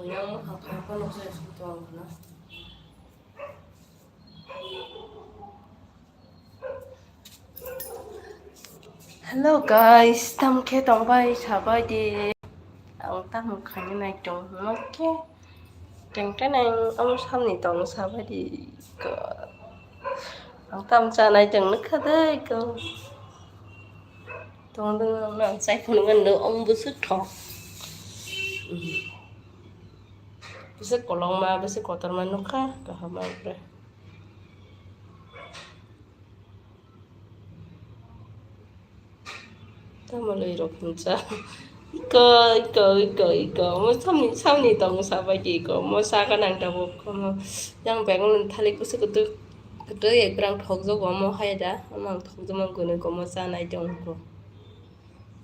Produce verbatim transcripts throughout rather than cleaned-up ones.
Yang mokha phai phano se song tong khna. Hello guys, tam khe tong bai sabai di. Ang tam khaina nai tong hwnma khe teng teneng omo samni tong sabai di. Ang tam chanai tong nukha dai ko. Tong dong nang chai phunuk ngan do omo bwswk thok. Bwswk kolokma, bwswk kotorma nukha, kaham ang bre. Tamo lwi rok hinsa. Iko, iko, iko, iko. Mo samni, samni tong sabai di iko. Mo sa ka nang tabuk. Mo yang bag no thalik bwswk kutuk, kutuk ek brang thok jogo mo hai da. Mo ang thok jogo mo gwnwi ko mo chanai tong ko.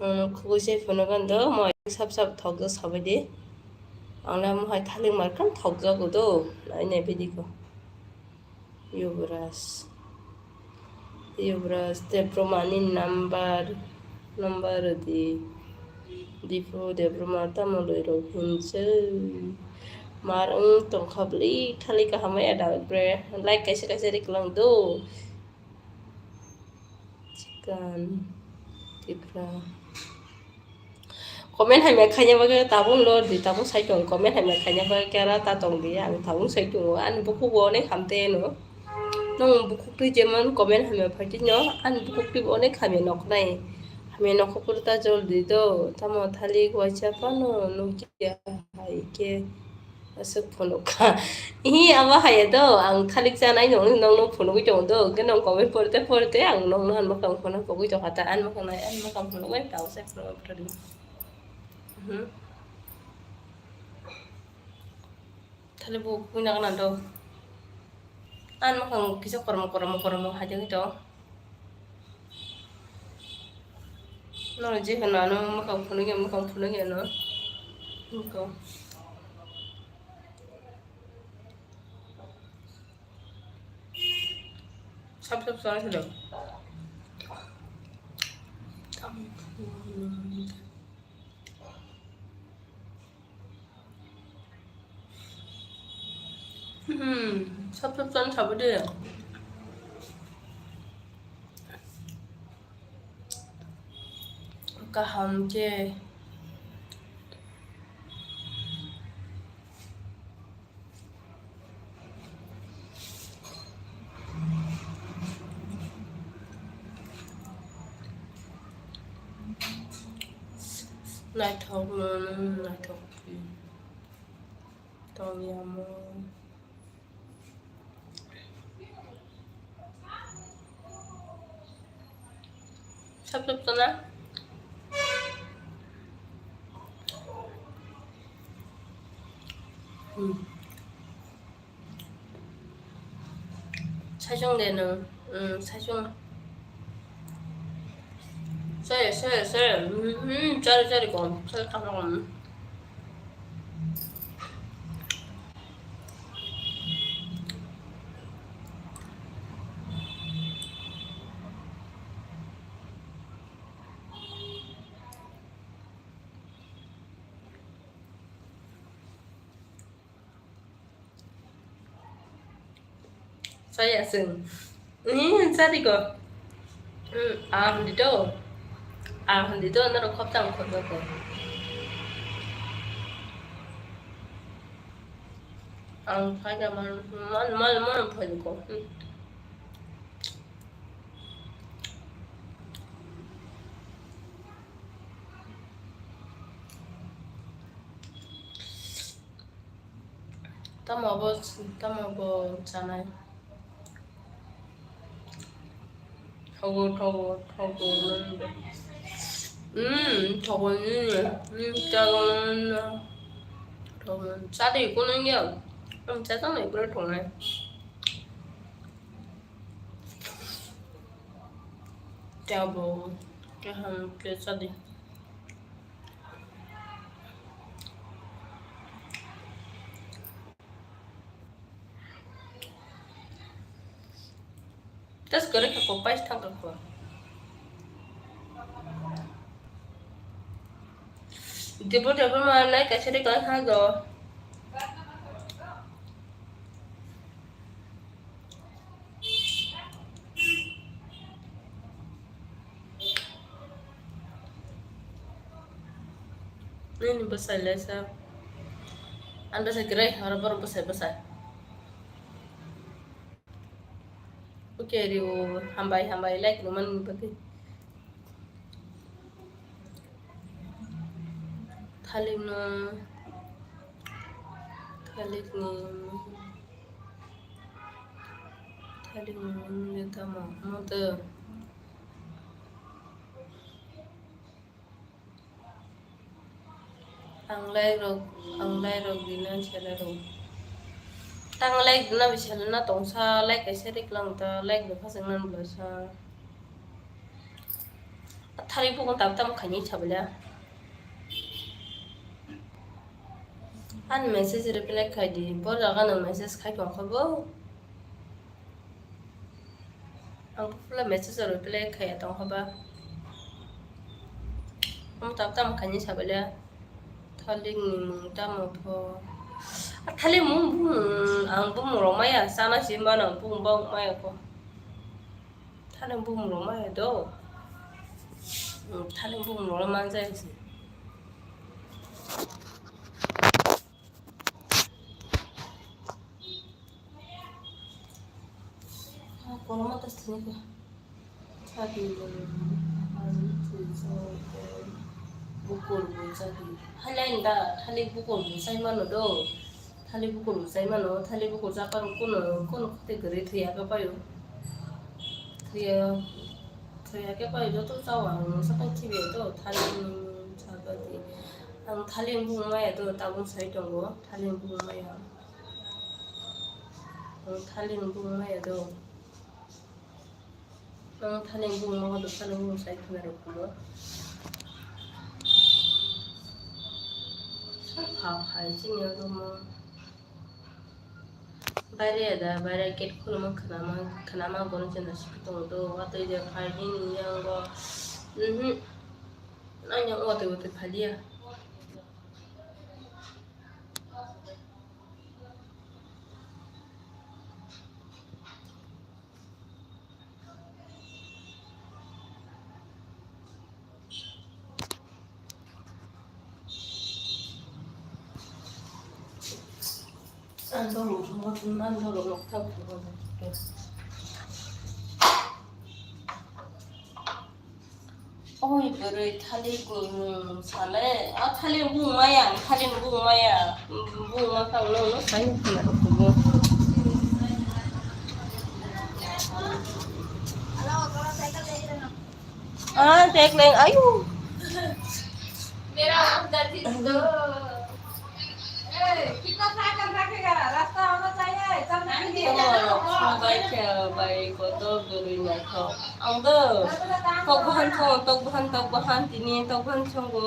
Mo khugui se phunuk ngan do, mo sap sap thok jo sabai di. Ang le mo hai thalik mar kan thok jogo do. Nai nai bidi ko. Yuvraj. Yuvraj Debbarmani number, number di. Dipu Debbarma tamo lwi rok hinse. Mar wng tongkha bwlwi thali kaham ya da bre. Like kaisa kaisa rik lang do. Chikan Tipra. Comment hamya khaina bagwi tabung lor di, tabung sai tong. Comment hamya khaina bagwi kera ta tong di, ang tabung sai tongo. Ani bukhuk bo onek hamte no. Nong bukhuk twi jemon comment hamya phai twi no, ani bukhuk twi bo onek hamya noknai. Hamya nokha puru ta jol di do. Tamo thalik waisa phano nukya hai khe. Aswk phunukha. Ihi, abo haiya do, ang thalik chanai nung, nung, nung phunugwi tongo do, hwnkhe nung comment porte, porte, ang nung, nung, ang mwkhang phunuk pogwi tongkha ta, ang mwkhang nai, ang mwkhang phunuk bai tao se phunuk phunuk. Mhm. Thalik bo kwina kana do. Ang mwkhang kisa kormo, kormo, kormo hai jagwi tongo. No, je kana no, mwkhang phunuk ya, mwkhang phunuk ya no. Mwkhang. Sap, sap, sap, sap. Hmm, sap sap chan sabo de. Kaham je. Naithok, naithok. Tongya mo. Sap sap sana. Hmm. Saichung de no. Hmm, saichung. Sorry, sorry, sorry. Hmm, sorry, sorry, go. Sorry, come on. Saya sung. Ini sari ko. Hmm, ah, hindi to. Ah, hindi to, naro khop tang khop ko. Ang phai ka man, man, man, man phai ko. Hmm. Tamo bo, tamo bo chanai. Thogo, thogo, thogo, nang. Hmm, thogo, nini, nini, chago, nang. Thogo, chadi, kunang ya. Ang chadi, nang, bro, thongnai. Tabo, kaham ke chadi. Tas kore ka ko pais thang ka ko. Dibo dibo ma lai ka sere ka ha do. Bwsai laisa. Ang bwsai kwrwi, oro borok bwsai bwsai. Okay, riu, hambai, hambai, like rwmani bagwi. Thalikno, thalikni, thalikni mungni tamo, moto. Ang like rok, ang like rok dina sele rok. Tang like dina bisele na tongsa, like kaisa riklang ta, like no khasang nan blasa. Thari bugun tab tam khaini sabila. Ani message reply khai di, bo jaga no message khai tong kha bo. Ang pura message reply khaiya tong haba. Ang tab tam khaini sabala. Thalik ni mung tamo pho. A thalik mung bung ang bung rok maya sana si mana bung bang maya ko. Thalik bung rok maya do. Hmm, thalik bung rok man jaya si. Koloma ta sini ko. Chadi, bukur bo chadi. Halai da, thali bukur bo sai mano do. Thali bukur bo sai mano, thali bukur chapar kono, kono khote gari thuya ka payo. Thuya, thuya ka payo, joto chawa ang sakang khibi to, thali chapar di. Ang thali bung maya do, tabung sai tongo, thali bung maya. Ang thali bung maya do. Ang thani bung ma hodo thani bung sai khna rok kulo. Sa pha phai chini oro mo. Baire da, baire gate khuluma khna ma, khna ma gono chana sik tong do. Watoi de phai ni yang go. Mhm. Nang yang watoi watoi phai dia. Oi, bwrwi thali kwrwng sale, a thali bung maya, thali bung maya, bung ma kang no, no sai khna rok kubo. Ah, tek leng, ayu. Bai kotor gurui naithok. Ang do tok bahan song, tok bahan, tok bahan, tini tok bahan songo.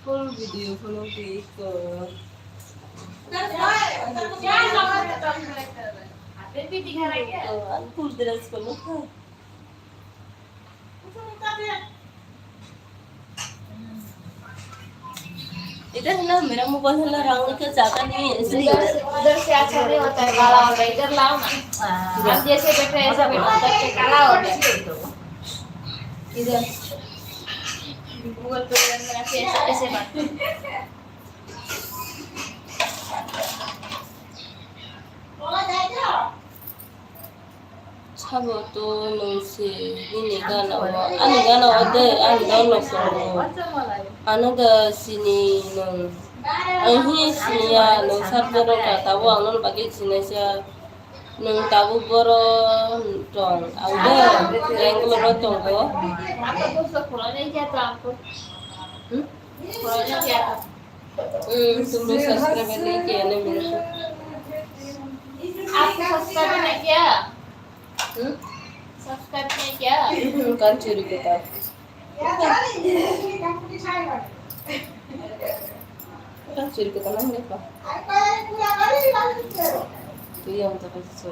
Full video phone twi ko. Ang full dress ko nukha. इधर है ना, मेरा मोबाइल है ना, राहुल का ज्यादा नहीं है, इसलिए इधर से, उधर से अच्छा नहीं होता है, काला होता है, इधर लाओ ना। हाँ। हम जैसे बैठे हैं, ऐसा बैठो, उधर से काला हो गया। इधर Google पे, इधर में ऐसे, ऐसे, ऐसे बात। Sabo to nwng se nini gana o, ani gana o de, ani download tongo. Ano da sini nwng, ang hi siniya, nwng sat borok ka, tabo ang nono bagwi sinaisa. Nwng tabuk boro tong, ang de Bangalore o tongo. Hmm? Hmm, tumbo subscribe de kiya na mila. आपको सब्सक्राइब नहीं किया? Hmm? Subscribe नहीं किया? Kan churi ko ta. Kan churi ko ta na ne pa. Tu yang ta ka so.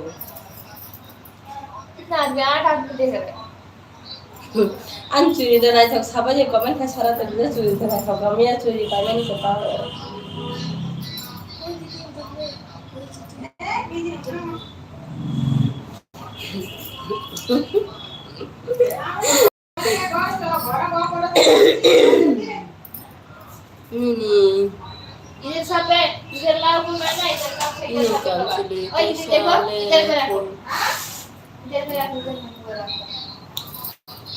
कितना आदमी? आठ आदमी देख रहे हैं। Ang churi da naithok sabai je comment khai sara to, je churi da naithok, kamiya churi paimani ko pa. Nini Ini kansili kaisa le phone.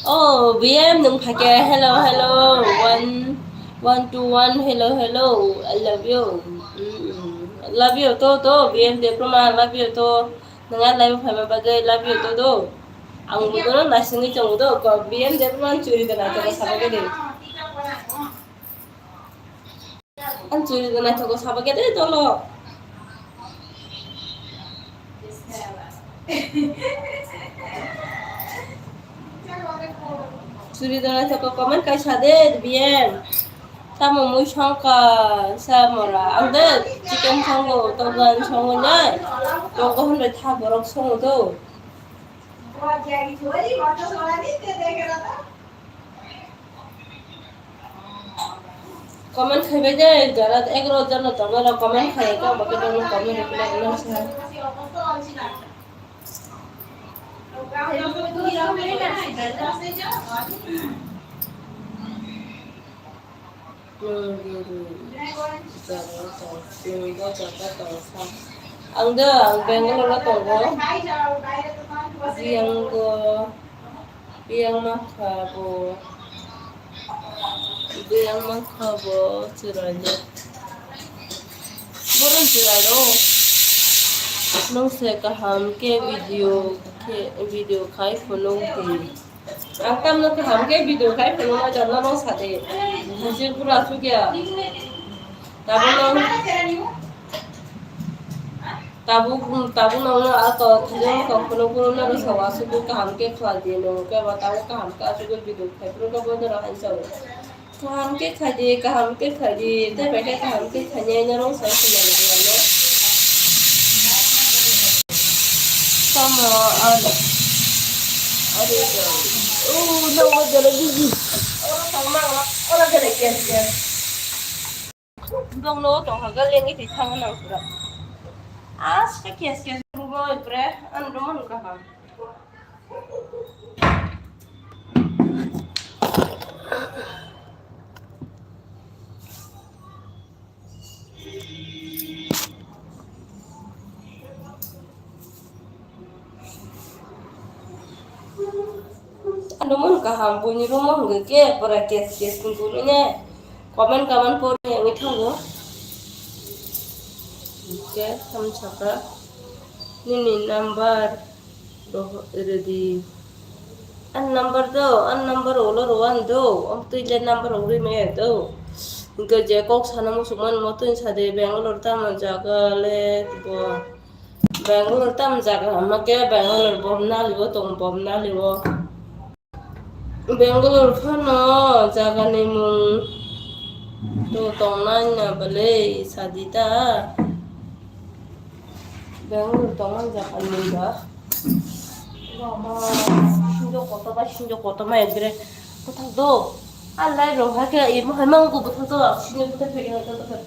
Oh, B M nung phake, hello, hello, one, one, two, one, hello, hello, I love you. Mm, mm. Love you to, to, B M Debbarma, love you to. Nung a live phaiba bagwi, love you to, to. Ang budono nasingwi tongo to, ko B M Debbarma churi gana to, sabagwi de. Ang churi da naithogo saba khe de dolo. Churi da naithogo comment kaisa de B M. Tamo mui songka sa mora. Ang de chicken songo, togan songo nai. Togo hwnbai tha borok songo do. Comment khaibai de, jara egaro jana tongo, comment khai ka, bokhe tongno comment reply no sa. Ang de, ang Bangalore o tongo. Biyang go, biyang ma kha bo, biyang ma kha bo chwraino. Borom chwraino. Nwng se kaham khe video khe, video khai phunuk di. Ang tamno kaham khe video khai phunuknai da, nono sa de. Bujik bura sukya. Tabuk no, tabuk, tabuk no, no, ako thajak kok phunuk phunuk no rwsa wa, aswk kaham khe khlai di, nwng khe ba tabuk kaham khe aswk video khai phunuk khe bo no hai sa. Kaham khe khai di, kaham khe khai di, tei bai khe kaham khe khainai norok sai se manwi mano. Tamo, ano, ano, oh, no, what the busy. Oro tong ma, oro gele kes kes. Bong no tong ha ga lengi ti thang nang pura. As ke kes kes rugo bre, an rumo ka ha. Ano mon kaham, buini room o hwnga khe pura kes kes ni guru ne. Comment kaman por ni wngwi thango. Hwnkhe tamo saka nini number. Roho, rwdi. An number do, an number ulo rw an do. Om twi le number uri maya do. Hwnkhe je kok sana muchung man mo twi sa de, Bangalore tamo jaga le bo. Bangalore tamo jaga hama khe Bangalore bom nalibo tong, bom nalibo. Bangalore phano jagani mung to tongnai na bwle sadi ta. Bangalore tongmani jagani mung ba. Mama, sinjo kotor ba, sinjo kotor ma ekre. Kotor do. Alai roha khe imo hai mangu kotor do, sinjo kotor phe kotor.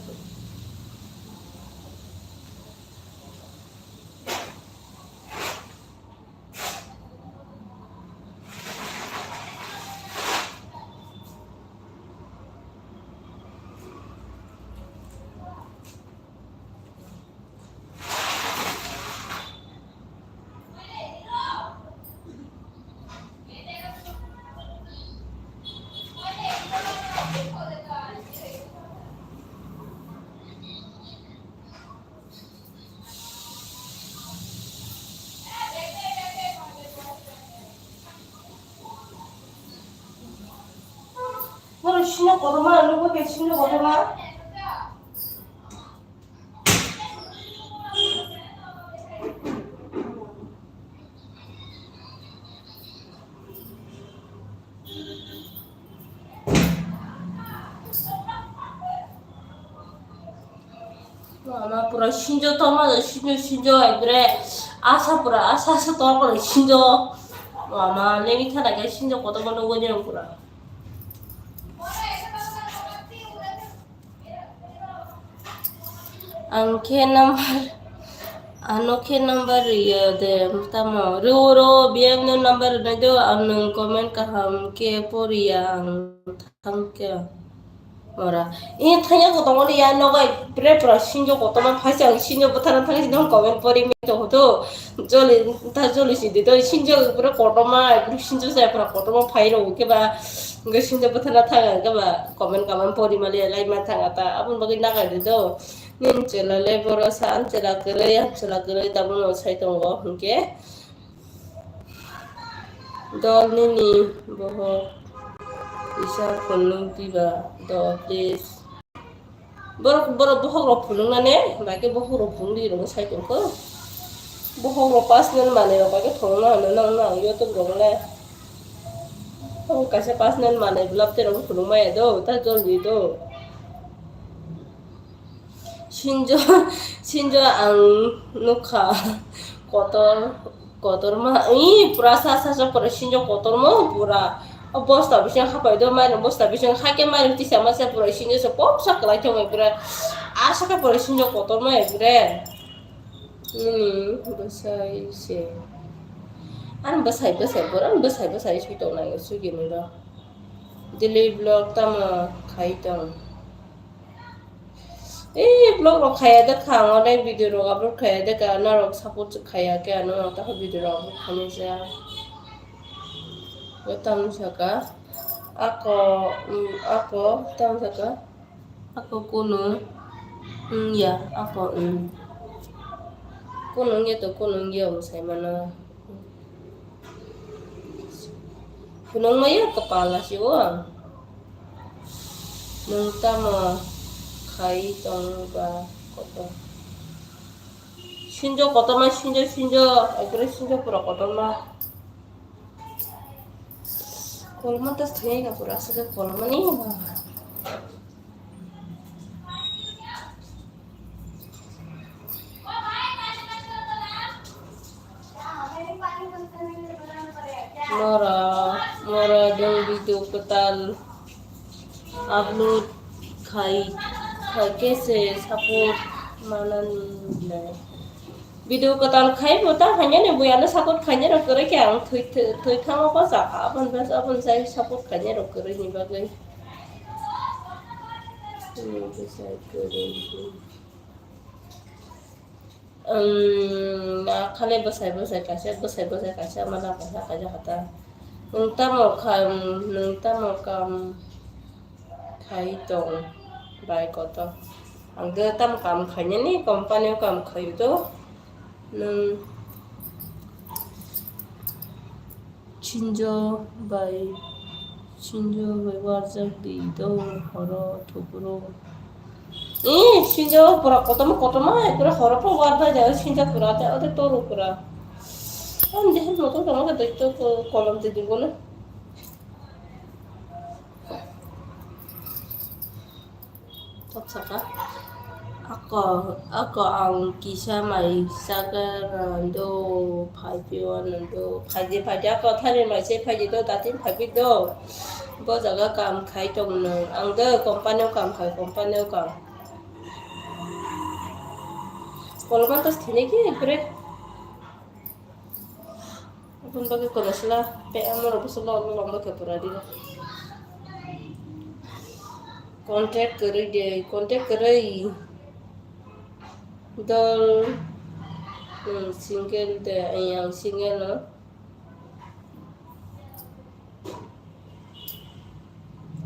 Noro sino kotorma, nukgo ke sino kotorma. Mama pura sinjo tongma, sinjo, sinjo, ekre asa pura, asa, asa tongma sinjo. Mama, lemi thana ke sinjo kotorma nukgo ni pura. Ang khe number, ano khe number rwya de, tamo. Rw, rw, biyang no number rwnai do, ang nwng comment kaham khe poriya ang thang khe. Ora. Ini thanya ko tongoli ya nogai pre pro sinjo kotorma phaisa sinjo buthana thangsi dong comment pori mi to hoto. Joli ta joli si de to sinjo pre kotorma sinjo sa pra kotorma phai ro ke ba. Nge sinjo buthana thanga ke ba comment comment pori mali lai ma thanga ta abun bagi nagai de do. Nin chela le boro sa an chela kere an chela kere tabun sai tongo hingke. Dol nini bohok kisa phunuk diba dol please. Borok, borok bohok rok phunuk nani, bai khe bohok rok phunuk di rok sai tong kho. Bohok rok personal manwi rok bai khe phunuk na hwnwi nang nang YouTube rok le. Abo kaisa personal manwi vlog tei rok phunuk maya do, ta dol di do. Sinjo, sinjo ang nukha kotor, kotorma, ih, pura sa, sa, sa, pura sinjo kotorma, pura. O bosta bising hapai do, mairung bosta bising hake mairung tisa masa pura sinjo se pop sa kwlai thangwi pura. Asaka pura sinjo kotorma pura. Hmm, bwsai se. Ang bwsai, bwsai, borok bwsai, bwsai sui tong nai, sui gini do. Daily vlog tamo khai tong. Eh, vlog rok khaya de kha, ang onek video rok upload khaya de kha, norok support khaya khe ano ang takha video rok upload khainai sa. Bo tamo saka, ako, mm, ako, tamo saka, ako kunu, mm, ya, ako, mm. Kunu nge to, kunu nge omo sai mano. Phunukmaya kwpal lasi o ang. Nwng tamo khai tong ba kotor? Sinjo kotorma, sinjo, sinjo, ekore sinjo pura kotorma. Kolma ta thwngya pura aswk kolmani. Mora, mora dong video kwtal upload khai, khai khe se support manani nai. Video kwtal khai bo ta hanya ni buya no support khainai rok kwrwi khe ang thwi, thwi, thwi thangma ko cha kha, aboni bagwi, aboni sai support khainai rok kwrwi ni bagwi. Hmm, bwsai kwrwi. Um, na khale bwsai bwsai kaisa, bwsai bwsai kaisa, mala kaisa, kaisa kata. Nwng tamo kha, nwng tamo kam khai tong bai koto. Ang do tamo kam khainani, company o kam khaio do. Nwng Sinjo bai, sinjo bai warjak di do horo thuburo. Eh, sinjo pura kotorma, kotorma, pura horo pura warjak jao, sinjo pura te, ote toru pura. Ang dehe motor tongma khe doitto ko kolom te dibono. Top saka. Ako, ako ang kisa mai saka rando phaipi o nando. Phaidi, phaidi, ako thani mai se phaidi do, datin phaipi do. Bo jaga kam khai tong nang. Ang do company o kam khai, company o kam. Kolma tas thini ki, ekre. Aboni bagwi kwlwsla tei amorok bwswk lok lok lok khe pura di. Contact kwrwi de, contact kwrwi. Dol, hmm, single de, ai ang single no.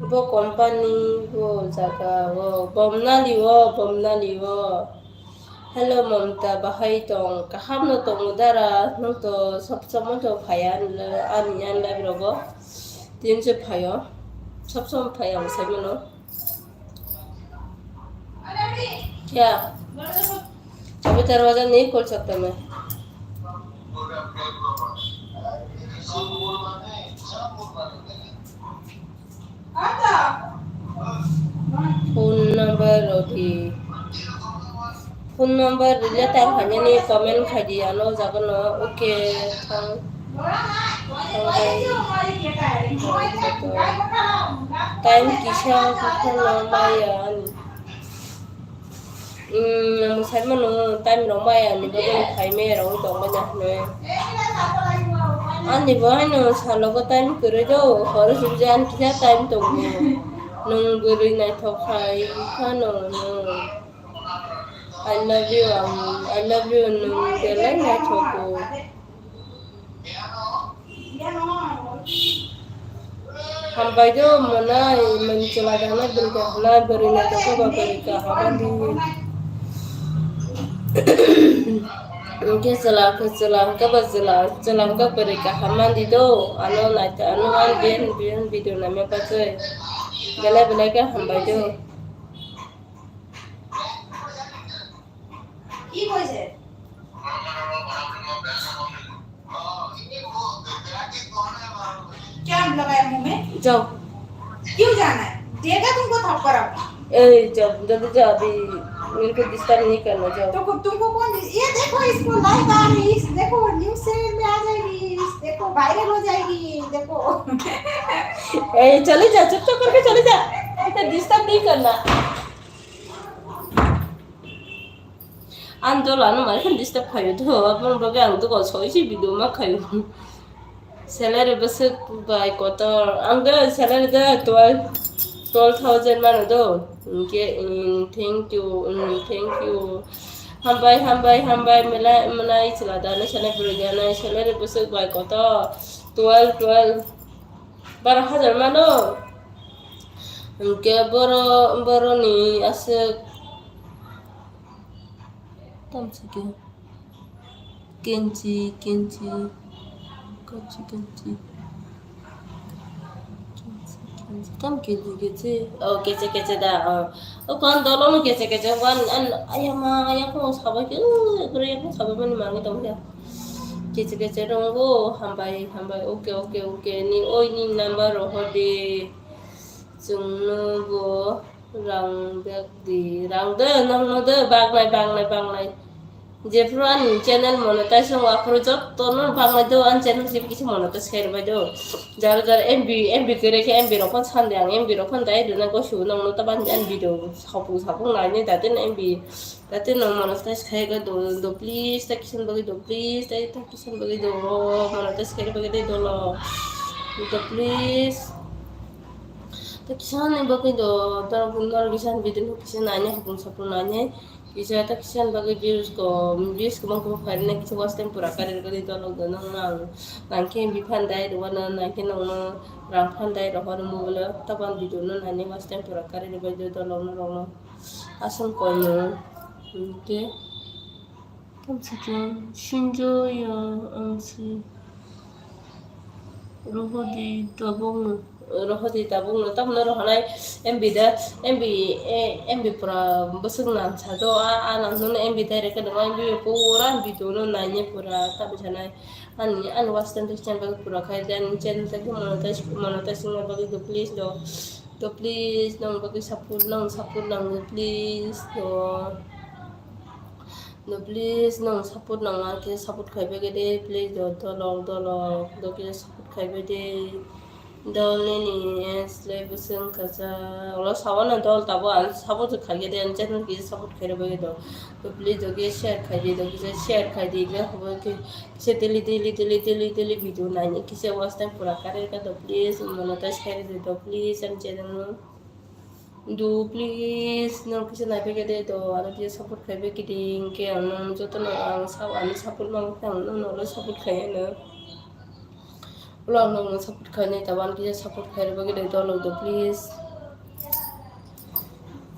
Bo company, bo jaga, o Bomnali, o Bomnali, o. Hello, Mamta, bahai tong? Kaham no tongo dara, nwng to sob somoy to phaiya, ani ani live rogo. Tin se phaio, sob somoy phaiya, ang sai mano. Kya? Abhi darwaja nahi khol sakta main. Phone number rodi. Phone number rila tang khainani comment khaidi ano jaga no. Okay, thang. Thang bai. Time kisa kisa no maya ani. Hmm, ang sai mano time rok maya ani bagwi khai maya rok tong manya hwnwi. Ani bo haino salogo time kwrwi do, horo sibijak ani kisa time tongo. Nwng bwrwi naithok khai phano nwng. I love you, ang, I love you, nwng belai naithogo. Hambai do mwnai, nwng chwla dana bwrwi kaham na, bwrwi naithok ba bwrwi kaham di. Hwnkhe chwla, chwla hwnkhe ba chwla, chwla hwnkhe bwrwi kaham mandi do, ano naitha, ano ang biyan, biyan video naima bagwi. Belai belai khe hambai do. কি হয়েছে? क्या लगाया मुंह में? Jao. क्यों जाना है? देगा तुमको थप्पड़ अब। Ei, jao, jaldi jao, abhi mere ko disturb nahi karna, jao. तो को-, तुमको कौन, ये देखो, इसको लाइक आ रही है, इस, देखो, न्यूज़ चैनल में आ जाएगी, इस, देखो, वायरल हो जाएगी, देखो। Ei, chale ja, chup chup karke chale ja. Aisa disturb nahi karna. Ang dol ano mari khan disturb khaio to, aboni bagwi ang dogo soi se video ma khaio. Salary bwswk bai kotor. Ang do salary do twelve, twelve thousand mano do. Hwnkhe, mm, thank you, mm, thank you. Hambai, hambai, hambai, mela, mwnai chwla da, nai sanai bwrwi da, nai salary bwswk bai kotor. Twelve, twelve. Baro hajar mano. Hwnkhe boro, boroni aswk. Tamsike. Kenchi, kenchi, kenchi, kenchi. Kenchi, kenchi. Tam kenchi, kenchi. Oh, keche, keche da, oh. O kon dolo no keche, keche, wan, an, ayama, ayakho sabai ke, uh, ekore ayakho sabai mani mangi tong ya. Keche, keche rongo, hambai, hambai, okay, okay, okay, ni, oi, ni number rohor de. Chwngno bo rang bag di, rang de, nangno de, bagnai, bagnai, bagnai. Jephru ani channel monetize wng, aphuru jotto no bagnai do, ani channel se kisa monetize khairwbai do. Jar jar M B, M B kwrwi khe M B rok phano sandi ang, M B rok phano dai rwna gosu nangno ta bani ani video sapung sapung nainai da tei M B. Tate no monetize khai ga do, do please, ta kisan bagwi do please, ta, ta kisan bagwi do, monetize khai bagwi de dolo. Do please. Ta kisan ni bagwi do, ta nor kisan video no kisan nai ne, hapung sapung nai ne. Kisa ta kisan bagwi views ko, views ko mangko phai ne, kisa watch time pura kari bagwi dolo do nang nang. Nang khe biphan dai do wana, nang khe nang no rang phan dai do wana mobile ta ban video no nai ne watch time pura kari bagwi dolo no rong no. Aswk koinwi hwnkhe tamsukhe sinjo ya ang si rohodi tabukno, rohodi tabukno tamno rohonai M B da, M B, eh, M B pura bwswk nangsa do, a, a nangno M B direct khe nangma M B pura video no nainai pura tamsanai ani, ani watch time channel pura khai ani channel ta monetize, monetize wngna bagwi do please do. To please, nang bagwi support, nang support nango, please, to. To please, nang support nang, ang khe support khai bagwi de, please, to, dolok, dolok, to khe support khai bagwi de. Dol nini slai bwswng kacha, olo sawana dol tabo ang support khai de, ang channel kisa support khai bagwi do. To please, to khe share khai de, to kisa share khai de, kisa daily, daily, daily, daily, daily video naini kisa watch time pura kare ka do, please, monetize khai de do, please, ang channel no. Do please, nang kisa nai bagwi de do, ano kisa support khai bagwi de, hwnkhe ang nang joto no ang sab-, ani support mang khe ang nang no support khai ano. Ulo ang nang no support khai nai tabo, ano kisa support khai bagwi de do, log do please.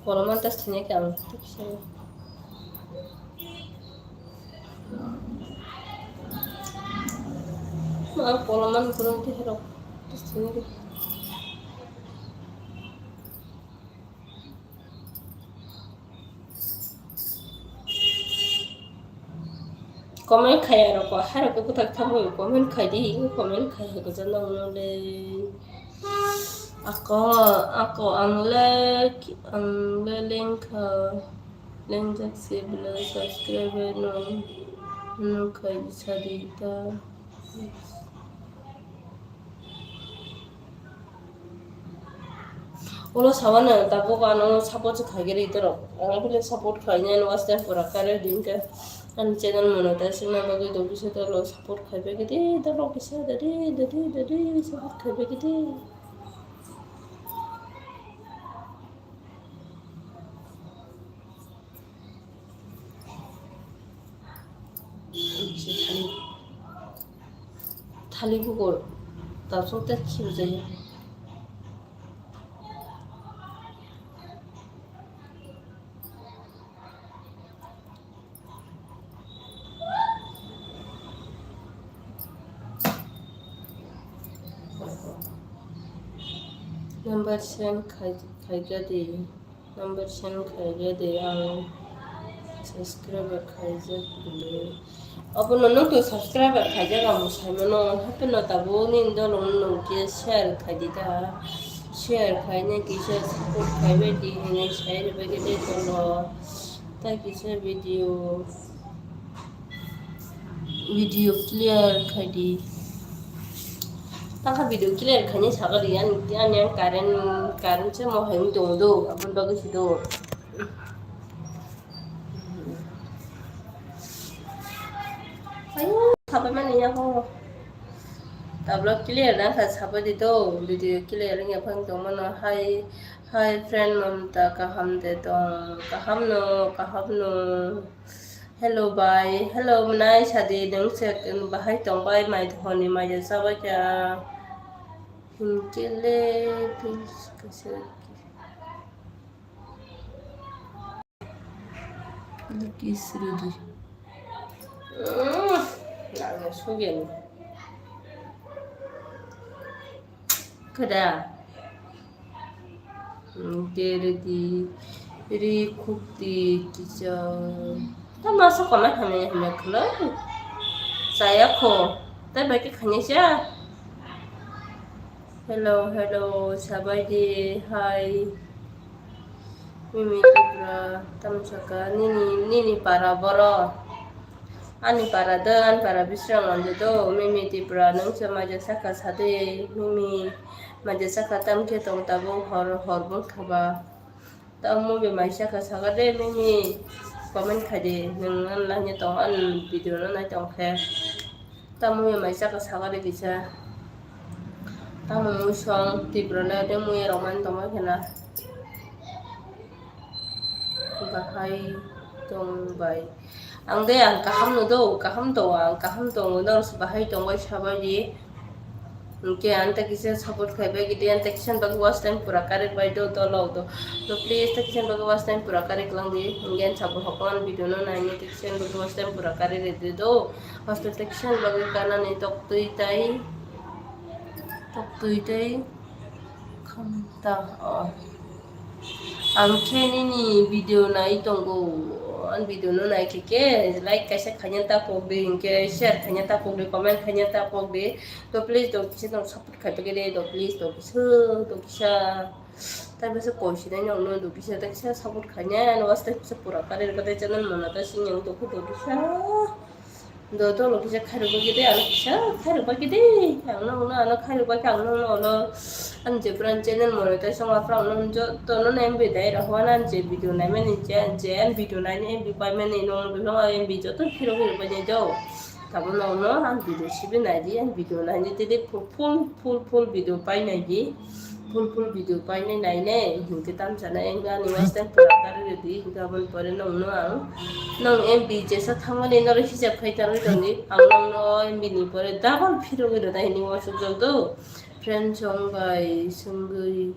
Kono man tas thini khe ang. Ma polo man kurung ti hero. Terus ini deh. Comment khai aro ko, haro ko kutak thamu comment khai di, comment khai ko jana uno le. Ako, ako ang le, ang le lengkha. Lengjak se bwlai subscriber no, no khai sadi ta. Ulo sawana tabuk ano support se khaigwi rwi dorok. Ang bile support khainai no waste pura kare din khe. Ani channel monetize wngna bagwi do kisa dolo support khai bagwi di, dolo kisa dadi, dadi, dadi support khai bagwi di. Thali, thali bukur, taso te khibi jaya. Number send khai, khaikha di. Number send khaikha di, ang subscriber khaijak bini. Obono nwng to subscriber khaijak ang saimano, hapheno tabuk nini dolo nwng khe share khaidi da. Share khainai kisa support khaibai di hinwi sai rwbaikhe de dolo. Tai kisa video. Video clear khaidi. Takha video clear khaini sakha di, ani, ani ang current, current se mo hai wng tongo do, aboni bagwi se do. Ayo, sabai mani ya ho. Tablo clear na kha sabai di do, video clear wng ya phang tongmano. Hi, hi friend Mamta, kaham de tong, kaham no, kaham no. Hello bai, hello mwnai sadi, nwng se bahai tong bai, mai honi mai ya sabai kha. Hinkhe le pil kasa. Kiss ready. Nang sugin. Kada. Hinkhe ready. Ri khukti kisa. Ta masa kona hamya hamya khwlai. Chaya kho. Tai bai khe khanya cha. Hello, hello, sabai di, hi. Mimi Tripura, tamo saka, nini, nini para boro. Ani para do, ani para bisrang mande do, Mimi Tripura, nwng se maja saka sade, Mimi, maja saka tam khe tong tabo, hor, hor bol khaba. Tamo bai mai saka saka de, Mimi, comment khai di, nwng ani lagni tong, ani video no nai tong khe. Tamo bai mai saka saka de kisa. Tamo mui song Tripura le de mui rok man tong khe na. Bahai tong bai. Ang de ang kaham no do, kaham tongo, ang kaham tongo, nor se bahai tong bai sabai di. Hinkhe ang ta kisa support khai bai gidi, ang ta kisa bagwi watch time pura karwi bai do, dolo do. To please ta kisa bagwi watch time pura karwi klang di. Hinkhe ang sabo hokman video no naini ta kisa bagwi watch time pura karwi rw di do. Hostel ta kisa bagwi kanani tok twi tai, tok twi tai. Kham ta, oh. Ang khe nini video nai tongo, ang video no nai khe khe like kaisa khaina ta pok di, hinkhe share khaina ta pok di, comment khaina ta pok di. To please do kisa tong support khai pake de, do please do kisa, do kisa. Tai bese koi sinai nong no do kisa, ta kisa support khaina, ano waste kisa pura kare kare channel mana ta sing yang do kho do kisa. Do, do, no kisa khairok bagwi de, ano kisa khairok bagwi de. Ang no, no, ano khairok bagwi, ang no, no, no. Ang je pran channel monetize wng, apra ang no joto no M B dai rok, ano ang je video nai mani, je, je ang video nai ni M B pai mani, no, no, no, M B joto phiro phiro pai nai do. Tamo no, no, ang video sibi nai di, ang video nai di, tidi full, full, full, full video pai nai di. Full full video painai nainai hinkhe tamsana wngkha ani watch time pura karwi rwdi hinkhe aboni pore nongno ang nong M B jesa thangmani norok hisab khai tangwi tongdi ang nongno M B ni pore double phirogwi rwna hini uansukjak do. Friend song bai swngwi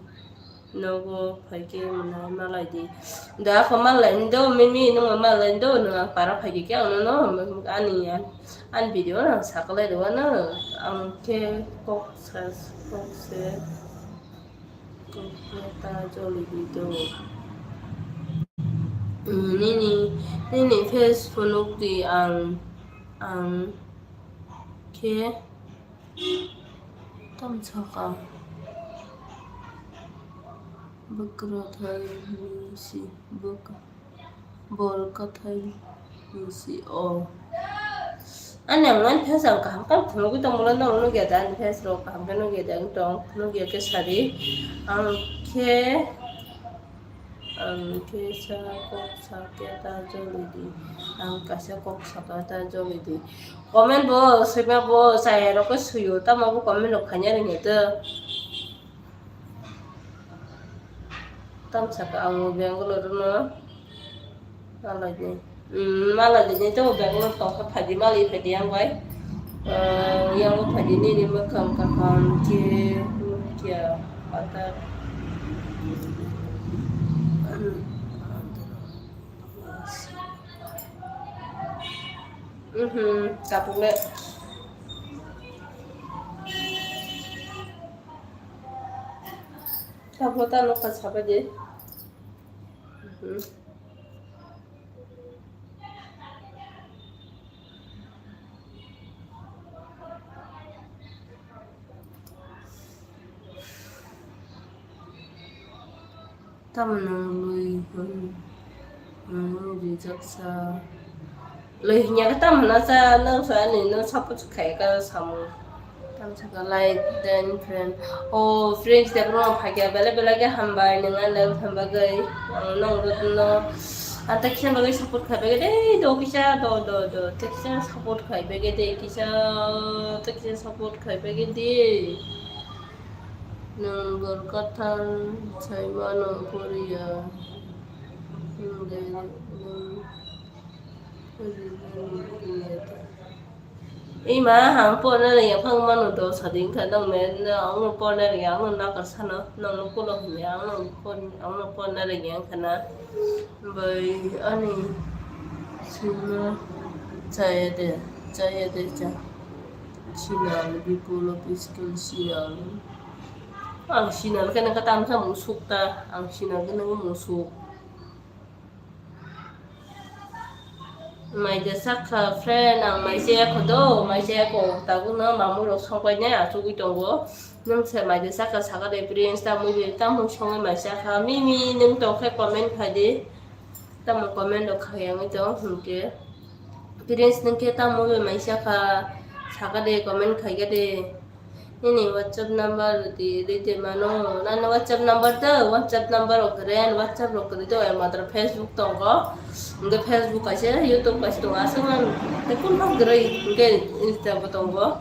nogo phaikhe mwnai malaidi da kho malaini do mimi nwng malaini do nwng ang para phaikhe khe ang nono ani ani video no saklai rwano ang khe kok Sas, kok se, kok se ta joli di do. Mm, nini, nini face phunuk di ang, ang khe tam saka. Bwkra thai ni si, bwk-, bor kathai ni si o. Ani ang ani face ang kaham kaham phunugwi tongmolo norok nukya da, ani face rok kaham khe nukya da, ang tong phunukya khe sadi. Ang khe, ang khe sa kok sa khe ta joli di. Ang kaisa kok saka ta joli di. Comment bo swima bo chaya rok khe swio, tamo bo comment rok khaina rwngya to. Tam saka ang Bangalore no alaini. Hmm, mala dini to Bangalore tongkha phaidi mali phaidi yang bai. Ah, yang phaidi nini mwkhang kaham khe nukya pata. Mhm, kapung le. Kapung ta nukha sabai de. Mhm. Tamo nwng lui hwn, nwng rijak sa. Lui hwnya khe tamo na cha, nwng sa ani nwng support khai ka samung. Tamo saka like, then friend. O friends, tei borok phai khe belai belai khe hambai, nwng ano wngkha bagwi. Ang nwng rwtwno, ang tei kisa bagwi support khai bagwi de, do kisa, do, do, do, tei kisa support khai bagwi de, kisa, tei kisa support khai bagwi de. Nwng bwrwkthar sai mano poriya, nwng de nwng. Ima, ang porna rwngya phang mano do sadi wngkha nang me, ang no porna rwngya, ang no nakar sano, nang no pulo hwnwi, ang no por-, ang no porna rwngya wngkha na. Bai ani sino chaya de, chaya de cha. Sinal, Bipul, Piskil, Sinal. Ang Sinal khe nang khe tamsa musuk ta, ang Sinal khe nang musuk. Mai de sakha friend, ang mai se yakho do, mai se yakho tabuk no mamui rok songpai nai achugui tongo. Nwng se mai de sakha saka de prince tamui de tamung songwi mai sakha mimi nwng tong khe comment khai di. Tamo comment rok khai yang tong hwnkhe prince nwng khe tamui mai sakha saka de comment khai khe de. Nini WhatsApp number di, di, di mano. Nani WhatsApp number to, WhatsApp number rok kwrwi, ani WhatsApp rok kwrwi to, ai matra Facebook tongo. Hwnkhe Facebook kaisa, YouTube kaisa tongo. Aswk man, tei kun phang kwrwi, hwnkhe Insta bo tongo.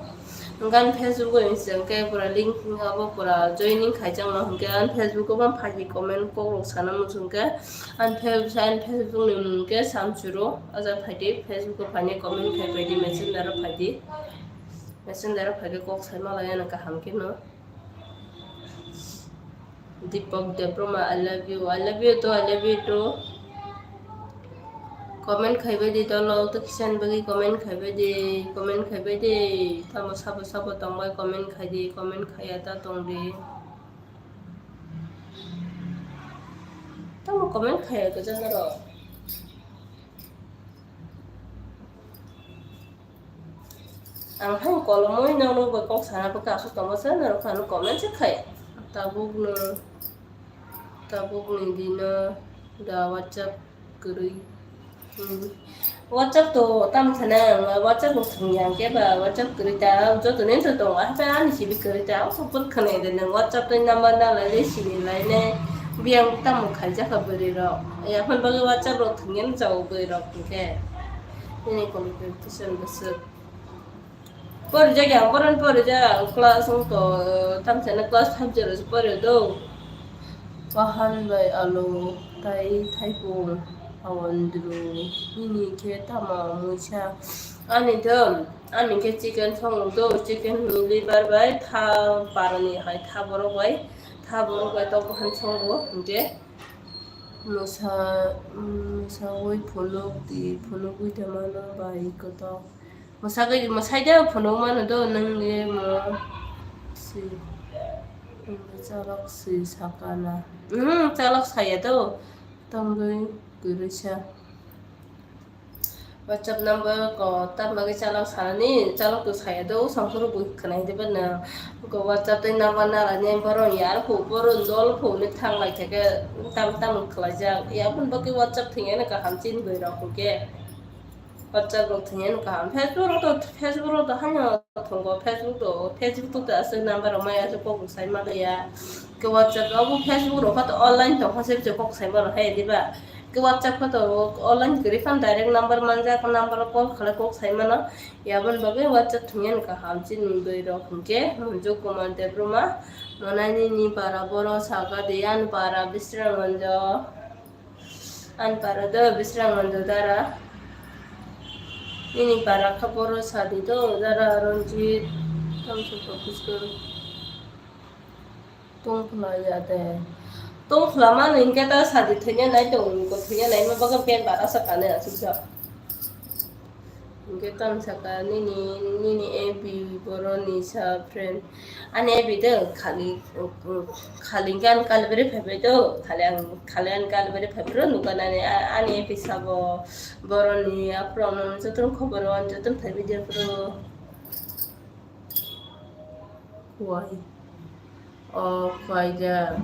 Hwnkhe ani Facebook o Insta hwnkhe pura link abo pura joining khaijak no. Hwnkhe ani Facebook o man phaidi comment kok rok sana muchung khe. Ani Face-, ani Facebook ni mung khe Samsuro. Aja phaidi, Facebook o phaini comment khai phaidi, Messenger o phaidi. Messenger o phai khe kok sai ma lai ano kaham khe no. Deepak Debbarma, I love you, I love you too, I love you too. Comment khai bai di dolo, to kisan bagwi comment khai bai di, comment khai bai di. Tamo sabo sabo tong bai comment khai di, comment khaiya ta tong di. Tamo comment khaiya kwchang aro. Ang hai kolomwi nang nukbai kok sana bwkha aswk tongma se norok phano comment se khai. Tabuk no, tabuk ni dino da WhatsApp kwrwi. Hmm. WhatsApp to tam sana ang WhatsApp bo thwngya hwnkhe ba WhatsApp kwrwi ta joto ni to tongo haphai ani simi kwrwi ta o support khwnai de nang WhatsApp ni number na lai de simi lai ne biyang tamo khaijak kha bwrwi rok. Yaphang bagwi WhatsApp rok thwngya no jago bwrwi rok hwnkhe. Nini qualification bwswk. Porijak ya, boron porijak, class wng to, tamsana class five zero se pori do. Wahan bai alu, tai thaipung, awandru, nini khe tamo muisa. Ani do, ani khe chicken song do, chicken ni liver bai, tha parani hai, tha borok bai, tha borok bai tok bahan songo, hwnkhe. Mwsa, mwsawui phunuk di, phunugwi tongmano bai kotor. Mwsagwi, mwsai de phunuk mano do, nwng le mo si, nwng le chalok si sakana. Nwng chalok saya do, tongwi kwrwisa. WhatsApp number ko tam bagwi chalok sanani, chalok to saya do, songphuru bo khwnai de bana. Ko WhatsApp tei number nalani borok yar phu, borok dol phu ni thang lai theke tam tam khlaijak. Yaboni bagwi WhatsApp thwngya no kaham chini bwrwi rok hwnkhe. WhatsApp rok thwngya no kaham. Facebook rok to, Facebook rok to haino thwngo. Facebook to, Facebook to aswk number rok maya aswk kok sai ma ya. Ke WhatsApp abo Facebook rok kha to online tong kha se kok sai ma rok hai diba. Ke WhatsApp kha to online kwrwi phan direct number manjak, number call khlai kok sai mano. Yaboni bagwi WhatsApp thwngya no kaham chini bwrwi rok hwnkhe Munju Kumar Debbarma, Monani ni para borok saka de ani para Bisramganj. Ani para do Bisramganj dara. Nini para kha boro sadi do, jara Ranjit, tamsa professor. Tongphla ya de. Tongphla mani hingke ta sadi thwina nai tong, ko thwina nai ma baga pen bara sa kane asuk sa. Hingke tang saka nini, nini A B boroni sa friend. Ani A B de khali, khali gan kalbere phaibai do, khali ang, khali ang kalbere phaibai ro nukanani a-, ani A B sabo boroni aphuru ang jotono khobor o ang jotono phaibai de aphuru. Khwai. O khwai da.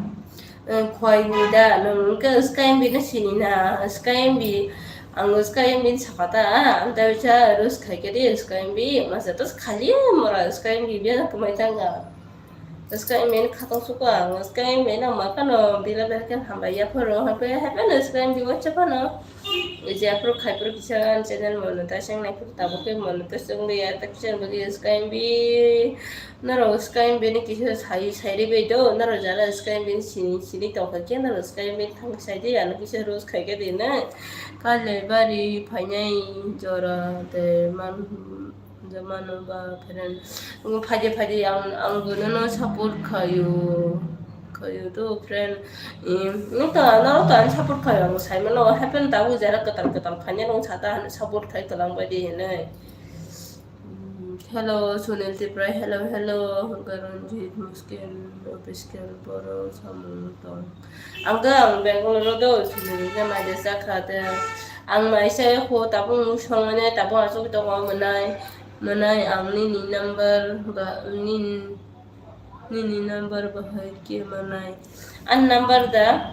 Eh, khwai ni da. Nung ke sky M B no sini na. Sky M B. Ang sky M B ni saka ta. Ang ta bicha rus khai ke di sky M B. Masa to khali mora sky M B biya kumai tanga. Sky M B ni khatong suka. Ang sky M B no ma kano bila berken hambai ya phoro. Hape hape no sky M B wacha phano. Ije aphuru khai phuru kisa channel mono ta seng nai phuru tabuk ke mono ta seng ya ta kisa bagi sky M B. Norok sky M B ni kisa sai, sai ri bai do, norok jara sky M B ni sini, sini tongkha khe norok sky M B ni thang sai di, ano kisa rus khai khe di na. Kalai bari phainai jora de man, de mano ba friend. Omo phaidi phaidi ang, ang bono no support khayo, khayo do friend. Em, nung ta, norok ta ani support khayo, ang sai mano, happen ta o jara kwtal kwtal phainai nung sa ta, ano support khai kwlang bai di hinui. Hello, Sunil Tripura, hello, hello, Garonjit, Muskin, Official, Boro, Samung, Tong. Ang ga, ang Bangalore do, Sunil, ga, mai de sakha de. Ang mai sai ho, tabung songane, tabung asuk tongo, manai, manai, ang nini number, ba, nin, Nini number bahai khe manai. An number da,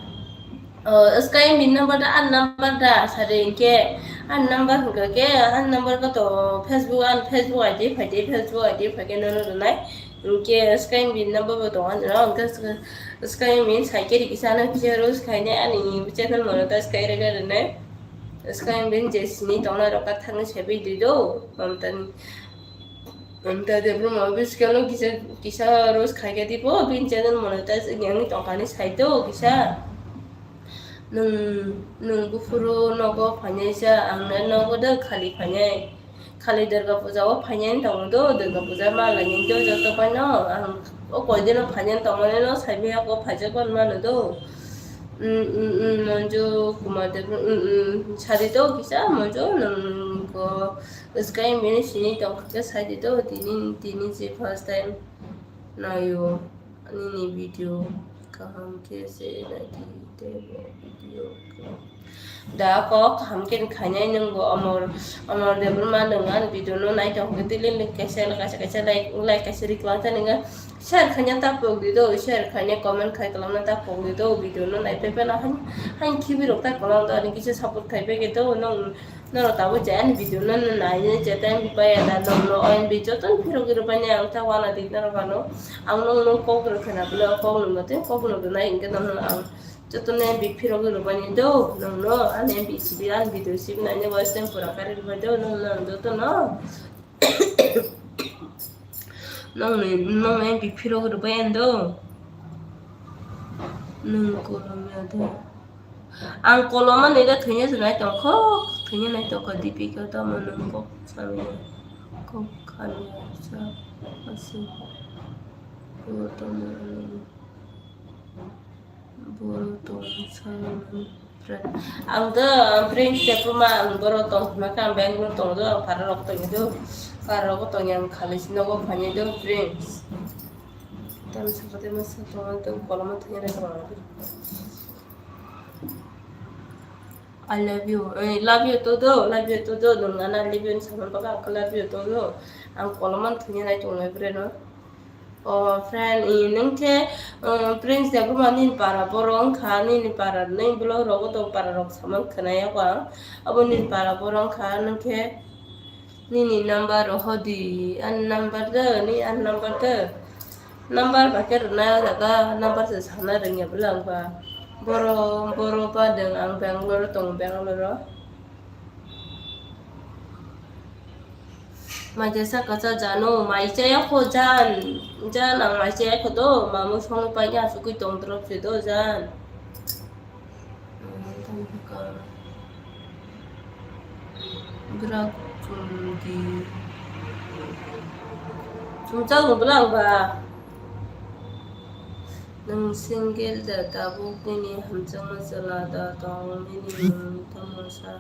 uh, sky min number da, an number da, sare ke, an number hingka ke, an number ko to Facebook, an Facebook I D, phai de Facebook I D, phai ke nono rwnai. Hingke sky min number bo tongo, ano hingke sky min sai ke rikisa no kisa rus khaine ani channel mono ta sky rega rwnai. Sky min je sini tongna rok ka thangni sebi di do, mamtani. Anta Debbarma office kalo kisa, kisa rose khaikhe tipo, bini channel monetize wngya wngwi tongkha hinwi saito kisa. Nwng, nwng buphuru nogo phainai sa, ang nai nogo de khali phainai. Khali Durga Puja o phainai wng tongo do, Durga Puja ma lainai do joto phano. Ang o koidino phainai tongmani no saimaya o phaijak mano do. Mm, mm, mm, Manju Kumar Debbarma, mm, mm, sadi to kisa Manju nwng ko. Sky mini sini tongkha khe sai di do, tini, tini je first time naio nini video, kaham khe se nai di tei bo video. Da kok kaham khe khainai nwng bo Amar, Amar Debbarma nwng ani video no nai tongkha khe tili like kaisa, kaisa, kaisa like, like kaisa ri kwlangsa nwng share khaina ta pok di do, share khaina comment khai kwlangna ta pok di do, video no nai pepe no hain, hain khibi rok ta kwlang do ani kisa support khai peke do nwng. Norok tabuk je ani video no nai je time bai ya da, norok no O M B joto ni phirogwi rwbaini ang ta wana di norok ano. Ang nung nung kok rw khna bwle o kok nung mate kok nung rwnai hwnkhe norok no ang joto no M B phirogwi rwbaini do, norok no ani M B sibi ani video sibi nai watch time pura kari rwbai do, norok no ang joto no. Nokni, nokni M B phirogwi rwbai ani do. Nung kolom ya de. Ang kolom ani de thwina se nai tongkho, thwina nai tongkho Dipika tamo nung kok samya, kok khamya sa aswk. Bo tamo ani. Boro tong sa friend. Ang do, ang Prince Debbarma, ang boro tong hwnma khe ang Bangalore tong do, ang para rok tong do. Para rok tong yang khali si nogo phani do Prince. Tam sa kate ma sa tong do, kolom thanya re tong. I love you. Eh, love you to do, love you to do. Nung ana love you sama baka ang love you to do. Ang kolom thanya nai tong nai bre no. O friend, i nwng khe, um, Prince Debbarma nini para boro wngkha, nini para nini vlog rogo to para rok samang khwnaya ko ang. Abo nini para boro wngkha, nwng khe nini number rohodi, ani number de, ni ani number de. Number ba khe rwna jaga, number se sana rwngya bwla wngkha. Boro, boro ba deng ang Bangalore tongo, Bangalore. Mai jesa kacha jano, mai chaya kho jan, jan ang mai chaya kho do, mamu song pai ya sukui tong drop se do jan. Bra Di. Chumchang no bwla ang ba. Nwng single da tabuk nini hamjakma chwla da tong nini nwng tamo sa.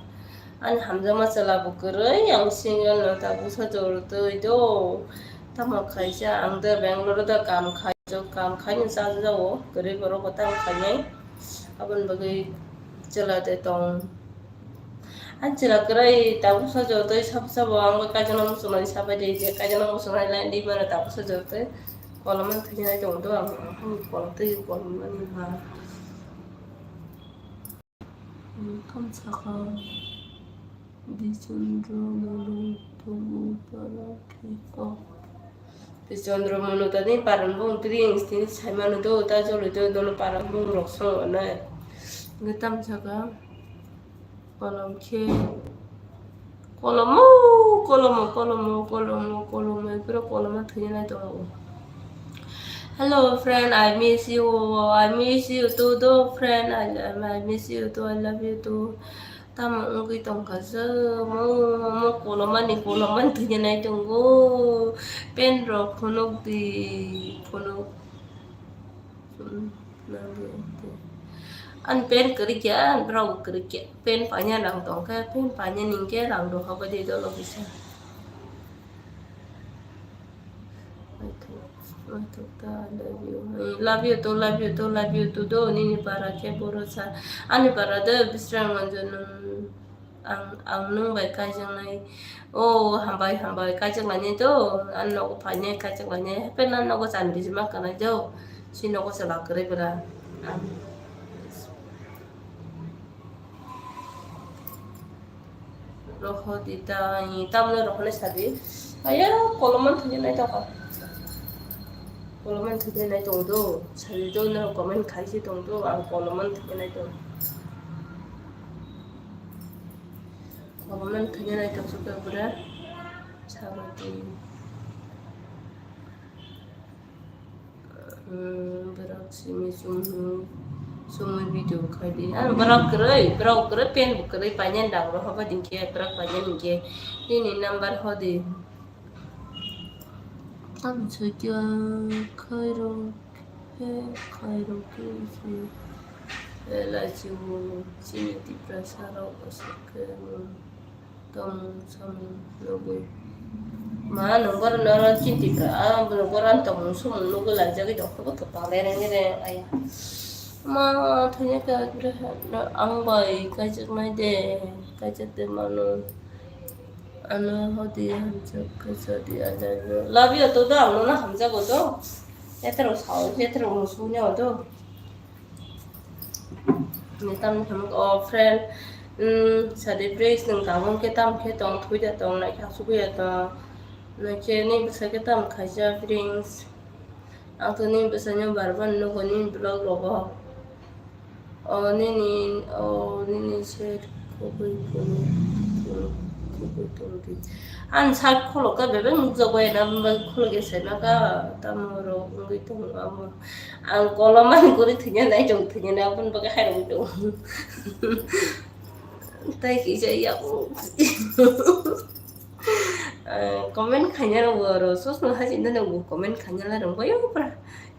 Ani hamjakma chwla bo kwrwi ang single no tabuk sa jortwi do. Tamo khaisa ang da Bangalore da kam khai jok kam khai no cha jao kwrwi borok bo tamo khainai. Aboni bagwi chwla de tong. Ang chwla kwrwi tabuk sa jotoi sab sabo ang kaijakno muchungnai sabai de je kaijakno muchungnai lai di mano tabuk sa jotoi kolom man thwinai tong do ang ang kolom twi kolom mani ma. Kam saka di chundro mulu tubu para kiko. Te Chandra Manu ta ni paran bung drinks tini sai manu do ta joli do dono paran bung rok song nai. Nge tam saka kolom khe kolomo kolomo kolomo kolomo kolomo pura koloma thwina nai tongo. Hello friend, I miss you. I miss you too, do friend. I, I miss you too. I love you too. Tamo wngwi tongkha se, mo, mo kolomani, kolomani thwinai tongo. Pen rok phunuk di, phunuk. Hmm, nang di, di. Ani pen kwrwikya, ani borok bo kwrwikya. Pen panya rang tongkha, pen panya ningkhe rang rok habadi dolo bisa. Love you too, love you too, love you too do nini para khe boro sa. Ani para de Bisram Manju nwng ang, ang nwng bai kaijaknai. O hambai, hambai kaijaknai do. Ani nogo phainai kaijaknai. Hape na nogo chan bijima kanai do. Si nogo chwla kwrwi bwra. Roho di ta, tamno rohonai sadi. Aya, koloman thwinai tongkha. Koloman thwinai tong do. Sadi do no comment khai se tong do. Ang koloman thwinai tong. Koloman thwinai tong suka bura. Sabati. Hmm, borok simi chumui, chumui video khai di. Ano borok kwrwi, borok kwrwi pen bo kwrwi painani dang rohoba dingkhe, borok painani hwnkhe nini number hodi. Tamo soi khe khairok khe, khairok khe se elai chini Tiprasa rok aswk khe. Tongmung samung nugwi. Ma nung borok no chinti kha, ah, borok borok ang tongmung samung nugwi laijagwi tong kha, bo kwtal lereng lereng, aya. Ma thanya kha, ang bai kaijaknai de, kaijak de mano. Ano hodi hamjak kha, sadi ajago. Love you to do, ang no hamjago do. Etero sao, etero musu nyo do. Ni tamni hamuk o friend, mm, sadi prince nwng tabuk khe tam khe tong, thwi da tong, nai khe asugwi ya tong, nai khe ni bwsa khe tam khaijak prince. Ang to ni bwsa no bar bar nugo ni vlog rogo. O nini, o nini se kubui kunu, kunu, kubui tong di. Ang sak khulok khe bebak nukjagwi na, bebak khulok khe sai maka, tamo rok wngwi tongo amo. Ang koloman guri thwinai nai tong thwinai nai aboni bagwi hai rok tong. Tai kisa ya. Ah, comment khaina rok bo aro sosno hajina rok bo comment khaina lai rok bo yang pra.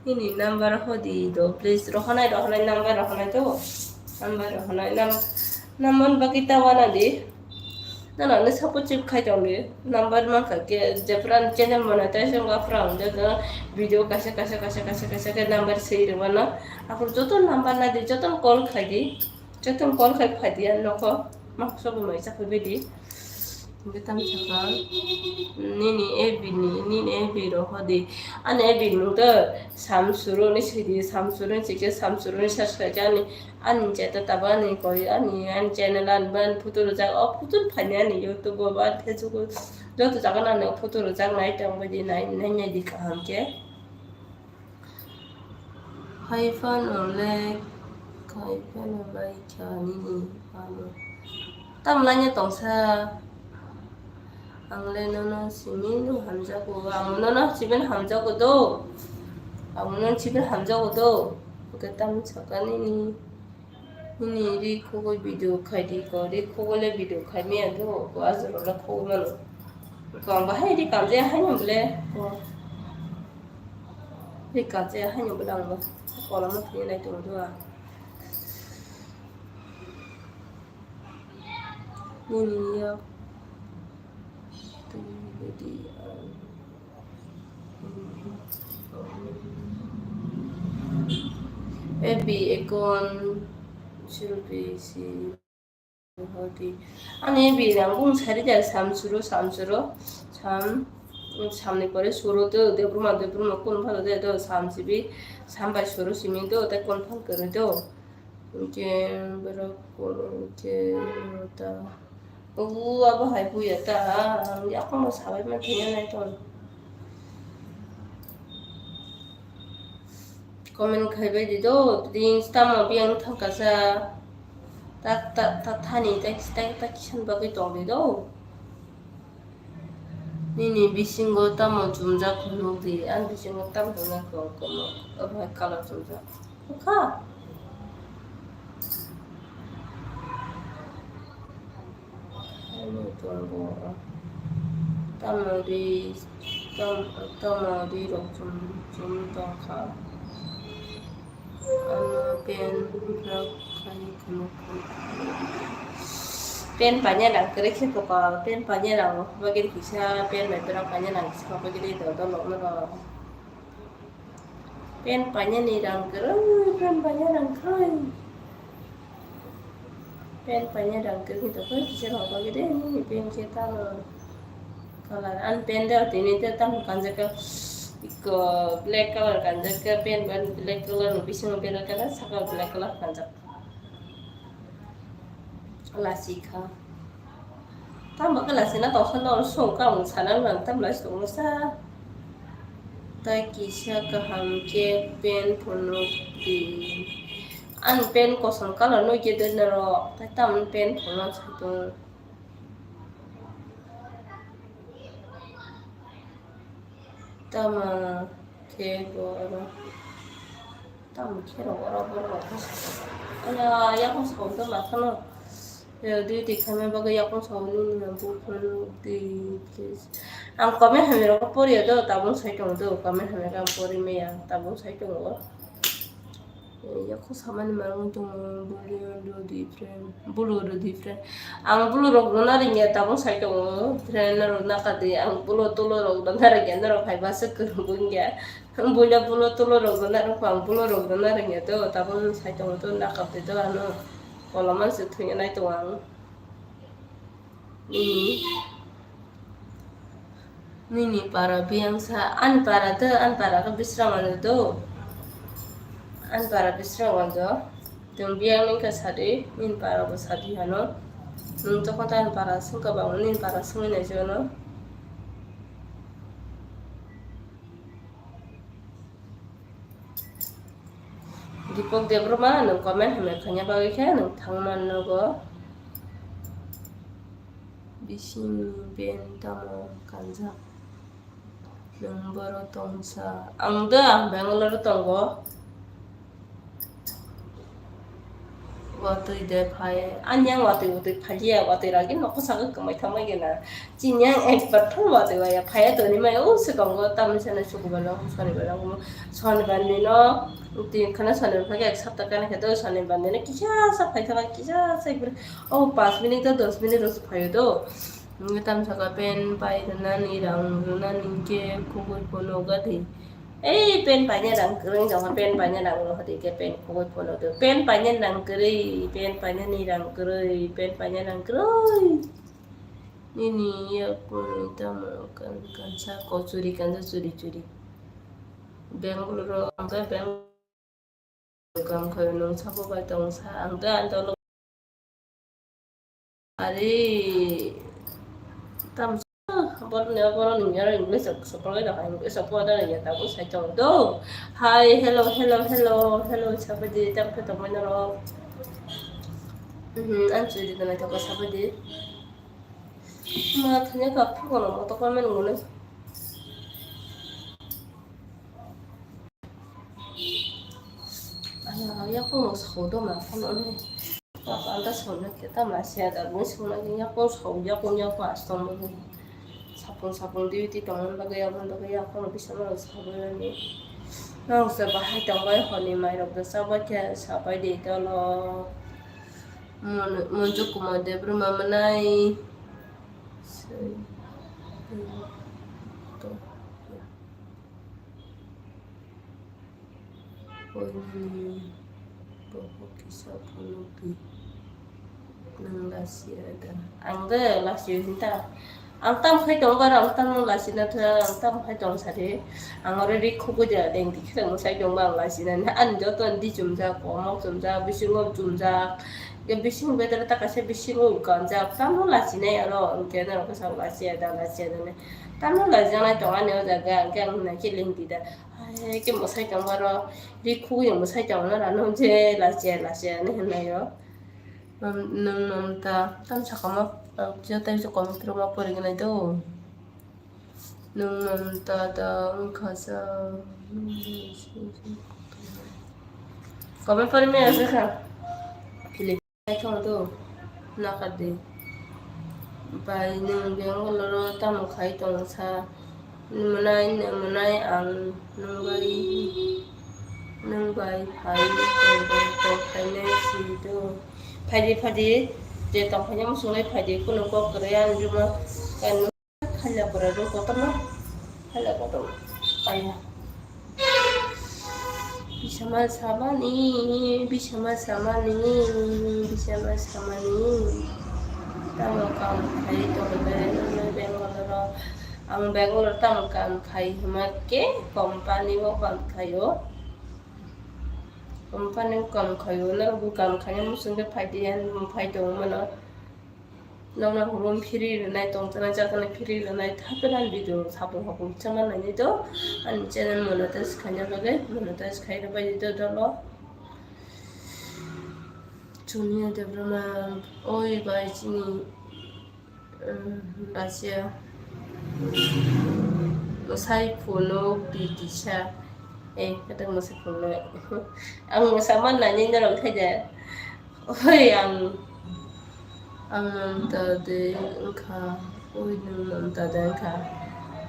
Nini number hodi do please rohonai rohonai number rohonai to. Number rohonai nam number bagwi ta wana di. Nana ni support chip khai tong di. Number man kha ke jepran channel monetization ga pra ang de video kaisa kaisa kaisa kaisa kaisa ke number sei rwmano. Aphuru joto number na di joto call khai di. Joto call khai phai di ang nokho. Mak sobo mai chakhai bai di. Hingke tamo sakha, nini F B ni, nini F B rok hodi. Ani F B mung to Samsuru ni sidi, Samsuru ni sike, Samsuru ni search khaikhe ani, ani cheta tabo ani koi, ani, ani channel ani ban photo rijak, o photo phani ani YouTube o ban Facebook o joto jaga nang photo rijak nai tong bai di nai, nai, nai di kaham khe. Hai phano le, khai phano lai kha nini ano. Tam laina tongsa. Ang le nono simi no hamjago. Ang nono simi hamjago do. Ang nono simi hamjago do. Oke tam saka nini. Nini ri khogwi video khai di ko, ri khogwi le video khai maya do, ko ajaro le khogwi mano. Ko ang bahai ri kamjaya haino bole, ko ri kamjaya haino bole ang bo kola ma thangwi nai tongo do ang. Nini ya. F B account should be si hoti. Ani F B rang bung sari da sam suru, sam suru, sam, samni pore suru to, Debbarma, Debbarma kun phalo de do, sam sibi, sam bai suru simi do, te kun phal kere do. Hingke borok koro hingke ta. Obo abo hai huya ta. Ang yakono sabai man thangya nai ton. Comment khai bai di do. Din tamo biyang thang kasa. Tak tak tak thani tak tak tak kisan bagwi tong di do. Nini bisingo tamo chumjak phunuk di, ani bisingo tamo chumjak phunuk, omo, omo hai colour chumjak. Kha. Ani tongo. Tamo di, tam-, tamo di rok chum, chum tongkha. Ano pen rok khai khuluk khuluk. Pen panya nang kwrwi khe kwpal, pen panya nang bagwi kisa, pen bai borok panya nang kisa bagwi dodol rok no rw. Pen panya ni rang kwrwi, pen panya nang kwrwi. Pen panya rang kwrwi to khe kisa rok bagwi de, nini pen khe tamo. Colour, ani pen de tini de tamo kanjak khe, iko black colour kanjak khe, pen ban black colour ni bisingo belak khe saka black colour kanjak. Lasi kha. Tamo khe lasi na tongsa no song ka mung sana nang tam lasi tong sa. Tai kisa kaham khe pen phunuk di. Ani pen kosom colour no khe de naro. Tai tam pen phunuk sa tong. Tamo khe bo oro. Tamo khe ro oro borok rok. Aya, yakung sawi tongma kheno. Yo, duty khaima bagwi yakung sawi nini ang buphuru di, please. Ang comment hamya rok poriya do, tabung sai tongo do, comment hamya rok ang pori maya, tabung sai tongo. Yakung samani manwi tongo, bulu rw di friend, bulu rw di friend. Ang bulu rok rwna rwngya tabung sai tongo, friend no rwna kadi, ang bulu tulo rok rwna rwngya, norok hai basa kwrwng wngya. Ang buino bulu tulo rok rwna rwngkha, ang bulu rok rwna rwngya do, tabung sai tongo do, nakap di do ano, koloma se thwngya nai tongo ang. Nini, nini para biyangsa, ani para tei ani para khe bisrang manwi do. Ani para bisrang manjo. Chwng biyang nini khe sadi, nini para bo sadi hano. Nwng tokon ta ani para swngkha ba, nini para swngwi nai jono. Deepak Debbarma, nwng comment hamya khaina bagwi khe nwng thangman nogo. Bisingni pen tamo kanjak? Nwng boro tongsa. Ang de, ang Bangalore tongo. Watwi de phai. Ani ang watwi watwi phaiya, watwi ragi nokho sagwi kwmai thangma gena. Chini ang ekbar thang watwi waya phaiya toni mai o se tongo tamni sana sukubar no sonibar no sonibar ni no tin khana sonibar phai ek sapta kana khe to sonibar ni no kisa sa phai thang kisa sa ekbar o panch minute to dos minute ro phai do tam saka pen pai rwna ni rang rwna ni ke khugui pono gadi ei pen paina rang kwrwi jong pen paina rang no hadi ke pen khugui pono do pen paina rang kwrwi pen paina ni rang kwrwi pen paina rang kwrwi. Nini yakungni tamo kan-, kansa ko churi kansa churi churi. Bangalore ro ang khe Bangalore kam khayo nwng sabo bai tong sa ang khe ang tolo. Ari tam sa borok ni borok ni yaro English sok sok lai da English sok da ya ta ko sai tong do. Hi, hello, hello, hello, hello, sabadi tam khe tong mai norok. Mhm, ang churi da nai ta ko sabadi. Ma thanya ka phu kono mo to comment ngone. Ala ya ko mo sa do ma phone on. Anda songna khe tamo siya da, bung songna khe yakung song, yakung yakung aswk tongmani. Sapung sapung duty tongmani bagwi, aboni bagwi yakung bisa mano sabaimani. Nang se bahai tongbai hwnwi mairok da chabai khe sabai di dolo. Mon-, Monju Kumar Debbarma mwnai. Sei. Oini bobo kisa phunukdi, nwng lachia da? Ang de lachio hinta. Ang tamo khai tongo, aro ang tamo lachina thang, ang tamo khai tong sadi. Ang oro ri khugui da, deng di kheno mwsai tongba ang lachina. Ani joto di chumjak, komok chumjak, bisingo chumjak. Ke bising bedere ta kaisa bisingo ganjak. Tamo lachinai aro, ang khe norok bwskango lachia da, lachia da ne. Tamo lachijaknai tong ani o jaga, ang khe ang nai khe lengdi da. Hai, ke mwsai tongma ro, ri khugui mwsai tongma rano je, lachia, lachia hinwi hwnwi o. Mam-, nwng Mamta, tam sakama, ah, je tai se comment rok ma porignai do. Nwng Mamta da wngkha sa. Comment pori me aswkha. Philip. Naithok do, nakar di. Bai nwng Bangalore o tamo khai tong sa? Mwnai, mwnai ang nwng bai, nwng bai phai tong, tong, tong khainai si do. Phaidi, phaidi, je tong khaina muchunglai phaidi, kunu kok kwrwi ani rwma. Khaila bwrwi rok kotorma, khaila kotorma. Kaya. Bisama samani, bisama samani, bisama samani. Tamo kam khai tongde, nini Bangalore ro. Ang Bangalore tamo kam khai hima ke company o kam khaio. Company o kam khaio, norok bo kam khaina muchungde phai di, ang phai tongmano. Nokna room free rwnai, tongthana chathana free rwnai, thaphela video sapung hapung sama nainai do. Ani channel monetize khaina bagwi monetize khai rwbai di do dolo. Sonia Debbarma, oi bai chini, um, Russia. Mwsai phunuk di kisa. Eh, kata mwsai phunuk. Ang mwsa man nainai norok khai da. Oi, ang, ang Mamta de wngkha, oi, nwng Mamta de wngkha.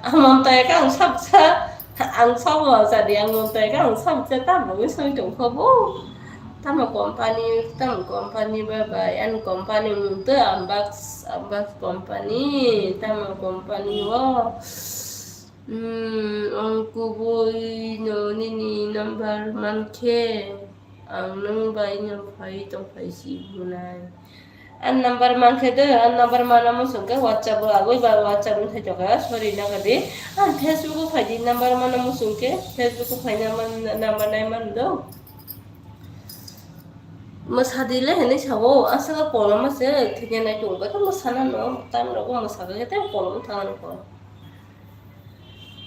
Ang Mamta ya khe ang sabsa, ang sabo sadi, ang Mamta ya khe ang sabsa, tamo wngwi soi tongkha bo. Tamo company, tamo company bye bye, ani company mung twi Ambak, Ambak company, tamo company o. Hmm, ang kubui no nini number mankhe, ang nwng bai no phai tongphai si bunai. Ang number mankhe de, ang number mana muchung khe WhatsApp o agoi ba WhatsApp no thai tongkha, sorry na kadi. Ang Facebook o phai di number mana muchung khe, Facebook o phai number, number nai man do. Mwsa di le hinwi sao, aswk koloma se thwinai tong bai khe mwsana no, tam rogo mwsa khe tei kolom thang ko.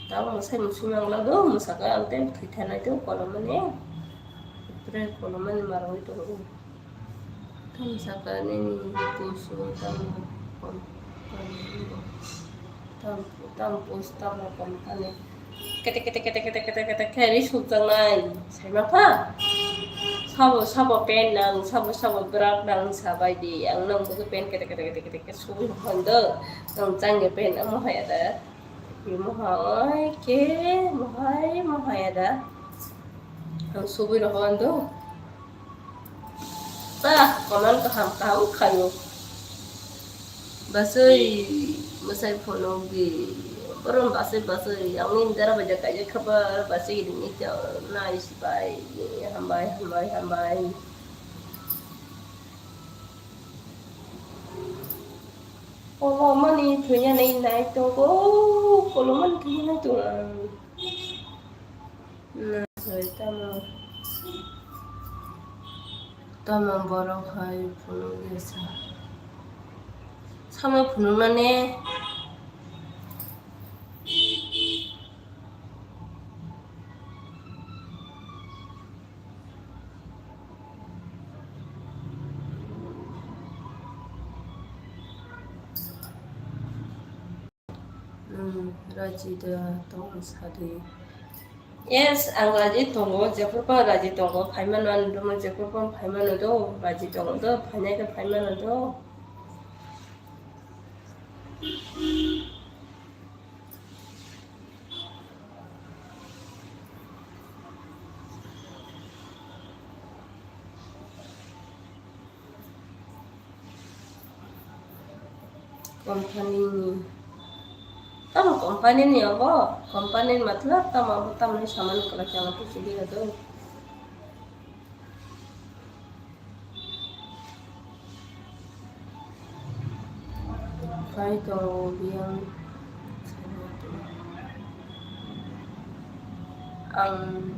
Tamo mwsai musu mangla do, mwsaka ang tei thwi thanai tei kolomani. Prai kolomani marwi tongo. Tamo saka nini pusu tamo kom-, kom-, tam, tam pus tamo kom tani. Kete, kete, kete, kete, kete, kete, khe ri sukjaknai. Saima pha? Sabo, sabo pen nang, sabo, sabo brak nang sabai di. Ang nang buku pen kete, kete, kete, kete, kete sugui hondo. Nang changya pen amo haya da. Imo hai ke, mohai, mohai ada. Ang subui rohon do. Bah, koman kaham kaham khayo. Basui, masai phono gi. Borom basui, basui. Ang ni dara baja kaje khabar, basui ni ta nai sipai. Hambai, hambai, hambai. Kolomani thwinani nai tongo, kolomani thwinani nai tongo ang. Nasai tamo, tamo borok hai phunukya sa. Sama phunuknani. Nwng raji da tong sadi. Yes, ang raji tongo, jephru phano raji tongo, phaimano ani room-o jephru phano phaimano do, raji tongo do, phainai khe phaimano do. Company ni. Tamo company ni abo? Company ni matlab tamo abo tamni saman kwlai khe ang khe chidi ya do. Phai tongo biyang ang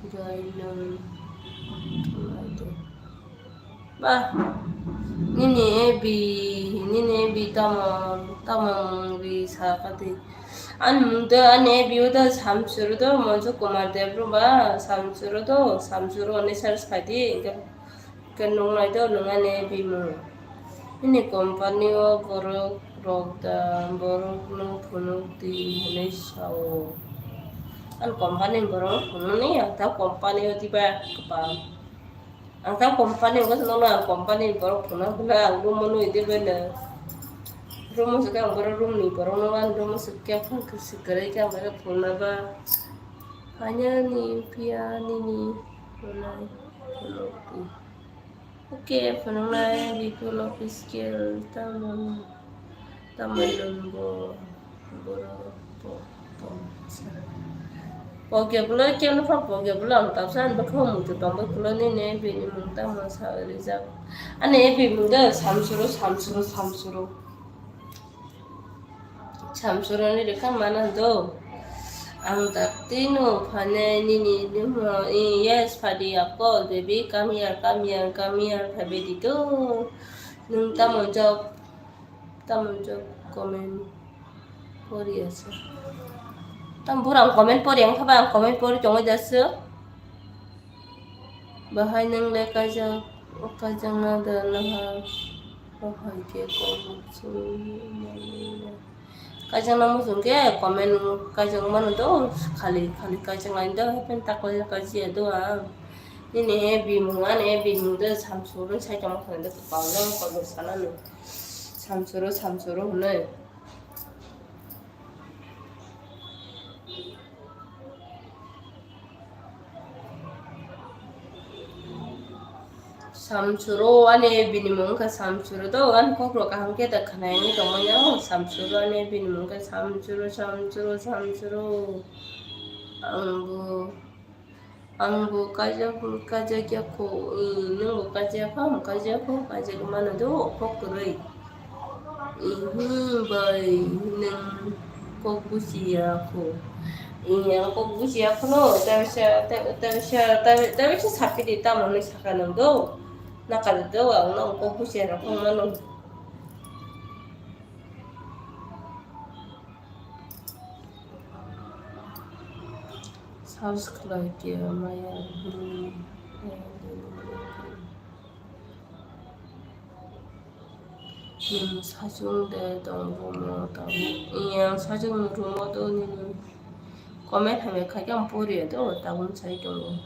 jai nwng thwnglaide. Ba, nini A B, nini A B tamo, tamo mung ri sa kati. Ani mung do, ani A B o do Samsuru do, Manju Kumar Debbarma, Samsuru do, Samsuru ani search khai di, hingke, hingke nung nai do, nung ani A B mung. Nini company o borok rok da, borok no phunuk di, hinui sao. Ani company borok no phunuk ni, ang ta company o diba, kwpal. Ang ta company wngkha, nono ang company ni borok phunukna hwnwi ang room-o nwi tei bwino room-o swkhe ang borok room-ni borokno ang room-o swkhe phone kwrwi khe ang bai phunukna ba. Phainani phiya nini hwnwi phunukdi. Okay, phunuknai bikolo skill tamo. Tamoni bo borok po-, po-, pokya bwlai keno pha pokya bwlai ang tapsa ang bwkha muitu tongbai kulo nini bini mung tamo sa rijak. Ani bini mung do Samsuru, Samsuru, Samsuru. Samsuru ni rikha mana do. Ang tak tino phane nini nimo, yes, phadi ako, baby, come here, come here, come here, phabe di do. Nung tamo job. Tamo jok comment pori asa. Tam bura ang comment pori ang khaba ang comment pori tongoi jasu. Bahai nang le kaijak, kaijak na da naha. Bahai ke comment sung. Kaijak na musung ke comment kaijak mano do khali khali kaijak nai do happen takoi kaijak do ang. Nini he bimung ani he bimung do Samsung ro sai tongma khani do pal do comment sana no. Samsuru, Samsuru hwnwi. Samsuru ani bini mung wngkha Samsuru do, ani kokrok kaham khe da khwnai wngwi tongmani o Samsuru ani bini mung wngkha Samsuru, Samsuru, Samsuru. Ang bo. Ang bo kaijak, kaijak ya kho, eh, nwng bo kaijak kha, kaijak kho, kaijak mano do, kok kwrwi. Ihim bai, nwng kok bujiya kho. Eh, ang kok bujiya kho no, tabisa, ta-, tabisa, ta-, tabisa sapidi tamo hinwi saka nwng do. Nakar do, ang no kok bujiya rok wng mano. Search khlai khe maya bwrwi. Nwng sajwng de tong room o tabuk. Iya, ang sajwng room o do nini comment hamya khaikhe ang poriya do, tabuk sai tongo.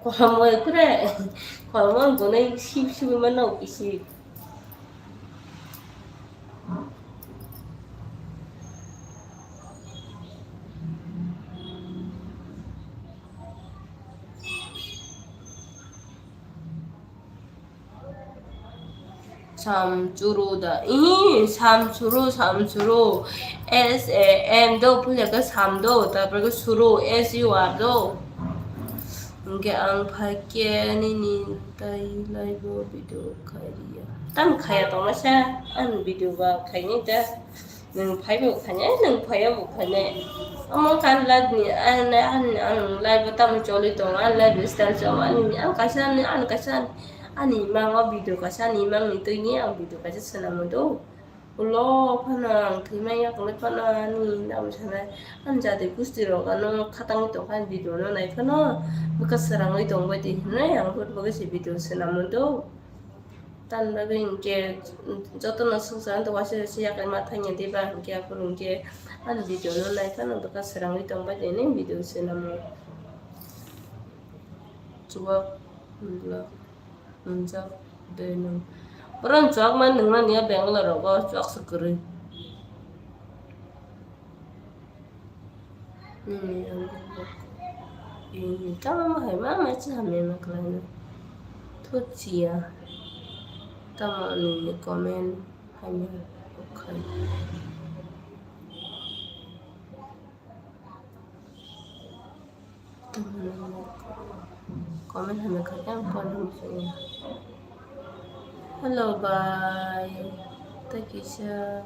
Kolomoi kure, kolomoi gonai sip sip mano kisi. Samchuru da. Ih, Samchuru, Samchuru. S A M do, puja ke Sam do, tarpore ke Suru, S U R do. Hingke ang phaikhe nini tai live o video khairiya. Tam khaya tongma sa, ang video ba khaini da. Nwng phai bo khainai, nwng phai bo khainai. Omo kan live ni, an, an, an live o tamo choli tongo, an live style se omo ani, an kaisa ani, an kaisa ani, ani imang o video kaisa ani imang ni twi ni ang video kaisa swnamo do. Ulo phano ang thwimai yakolwi phano ani dam sanai. Ani jati gusti rok ano khatangwi tongkha, ani video no nai phano bwkha srangwi tongbai di hinwi ang phut bagwi se video swnam mundo. Tan bagwi hinkhe jotono swngchar wngtong waisa waisa yaklai ma thangya diba hinkhe aphuru hinkhe ani video no nai phano bwkha srangwi tongbai di hinwi video swnam mundo. Chuwak. Nwngjak de nwng. Borok chuwak man nwngnani ya Bangalore rogo chuwak se kwrwi. Nini ang tamo hai ma ma chi hamya ma khlaino. Thuchiya. Tamo nini comment hamya khlai. Comment hamya kha khe ang phone hwnwi saui. Hello bhai, tei kisa.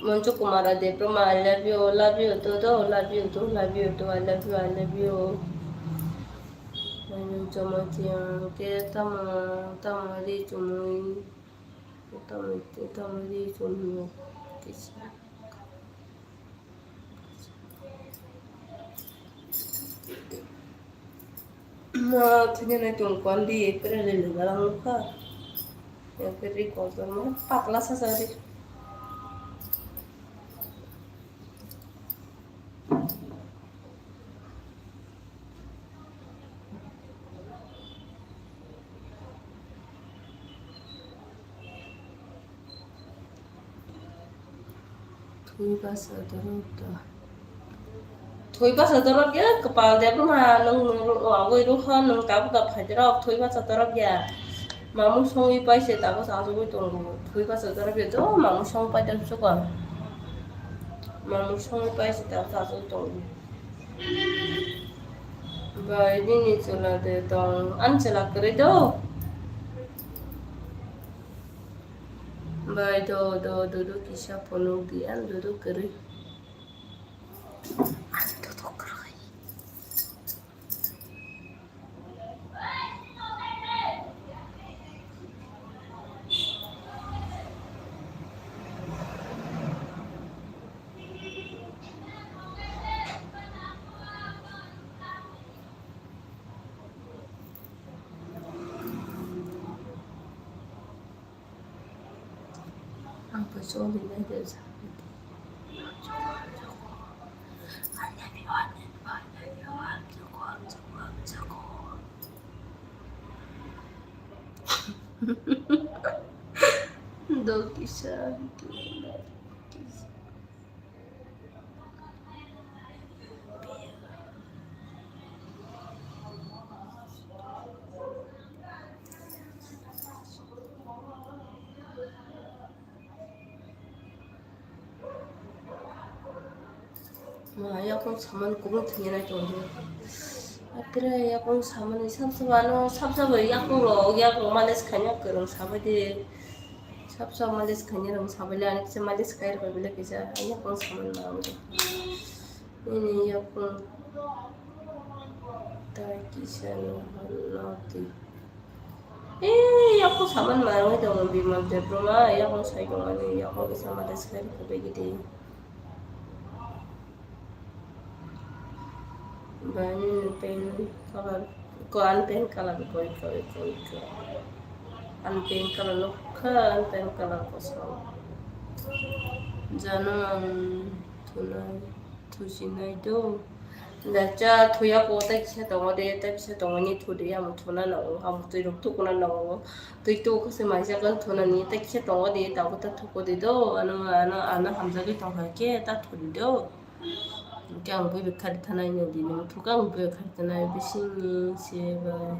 Manchu Kumara Debbarma, I love you, love you too, do, love you too, love you too, I love you, I love you. Manchu Jamatia, ke tamo, tamo ri chumui, tamo, tamo ri chumui, kisa. Ma thini nai tong kon di, pere le le galang kha. Ya pere ko to ma patla sa sa di. Thwi basa dorok da. Thwi basa dorok ya kwpal de bwma nwng, nwng rw-, awui rw kha nwng tabuk da phaijrok thwi basa dorok ya. Mamung songwi paise tabuk achugwi tongo. Thwi basa dorok ya do mamung song pai da chukha. Mamung songwi paise tabuk achugwi tongo. Bai nini chwla de tong, ani chwla kwrwi do. Bai do, do, do, do, kisa phunuk di, ani do, do, kwrwi. Ani do, do, kwrwi. Ang bai choli nai de. Dokisa. Ma, yakung samani kubun thwngya nai tongdi. Apre yakung samani sabsabano, sabsabo yakung rok, yakung malis khaina kwrwng sabaidi. Sabsa malis khaina rok sabaili, ani kisa malis khai rok bile kisa yakung samani ma. Nini yakung tai kisa no, no twi. Eh, yakung saman marwng tongo Bimal Debbarma, yakung sai tongmani, yakung kisa mata sikai rikha begidi. Bani pink color, ko unpink color, koi, koi, koi, koi. Unpink color nukha, unpink color kosom. Jano ang thunai. Thusinai do. Da cha thuya ko tai kisa tongo de, tai kisa tongo ni thu de, amo thuna nango, amo twi rok thukuna nango. Twi tu kase maisa kan thuna ni tai kisa tongo de, ta ko ta thuko de do, ano, ano, ano hamjagwi tongkha khe ta thudi do. Hwnkhe ang bui bwkhari thanai no di, nang thuka ang bui bwkhari thanai bising ni se ba.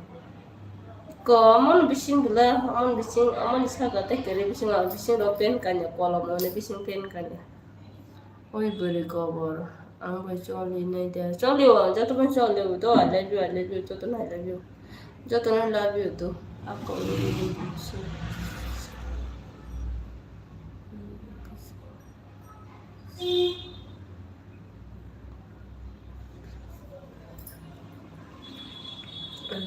Ko amon bising bwle, amon bising, amon saka tai kere bising, bising rok pen kanya, kolom one bising pen kanya. Oi bwrwi kobor, ang bai choli nai de. Choli o, joto bai choli o, do, I love you, I love you, joto no I love you. Joto no love you do. Ako ni. Ang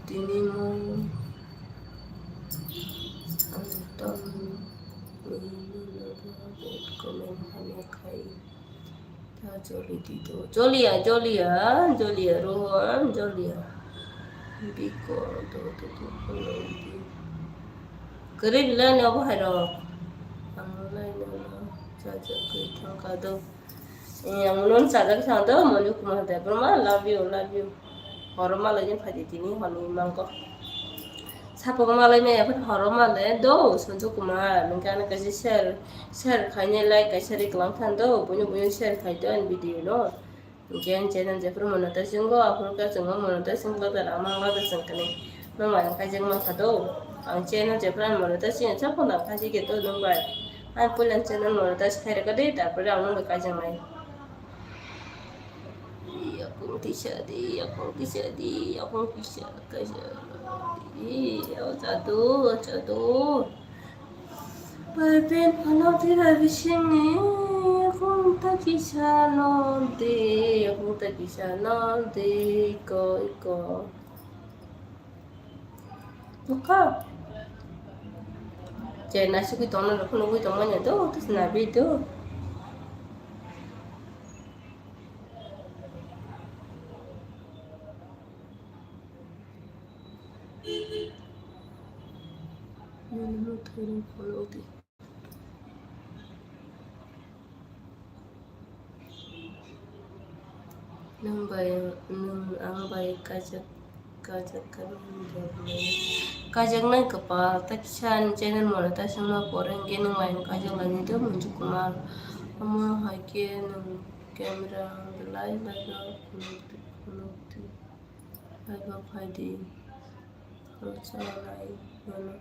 tini mo ang tam comment hanya khai ta joli di to. Jolia, jolia, jolia, Rohan, jolia. Biko to to to. Kere bilai na bahai rok. Ang lai na na. Cha cha koi thang ka do. Eh, ang non chajak thang do, Manju Kumar Debbarma, love you, love you. Horo malai ni phaidi tini honi mangko. Sapok malai me yaphan horo malai do, Sanju Kumar, nang kana kaisa share, share khaine like kaisa ri klang thang do, buino buino share khai do ani video no. Nang kana channel jephru monetize singo, aphuru ka singo monetize singo da rama da sing kane. Nang mai kajak man kha do. Ang channel jephru monetize singo, sapok na khaji ke to nang bai. Ang pulan channel monetize khai rega de, tarpore ang nang bai kajak nai. Yakung kisa di, yakung kisa di, yakung kisa kisa di. Iya, jadu, jadu. Bai pen phano di bai bising ni, yakung ta kisa no di, yakung ta kisa no di, iko, iko. Nukha. Je nasugwi tongna rok nugwi tongmani do, tus nabi do. Nini muthai rok phano di. Nwng bai, nwng ang bai kajak, kajak, kajak, kajaknai kwpal, ta kisa ani channel monetize wngma pore hwnkhe nwng bai ang kajak lainai do, Manju Kumar. Omo hai khe nwng camera belai belai no phunuk, phunuk di. Phaiba phaidi. Khoroksa nai mano.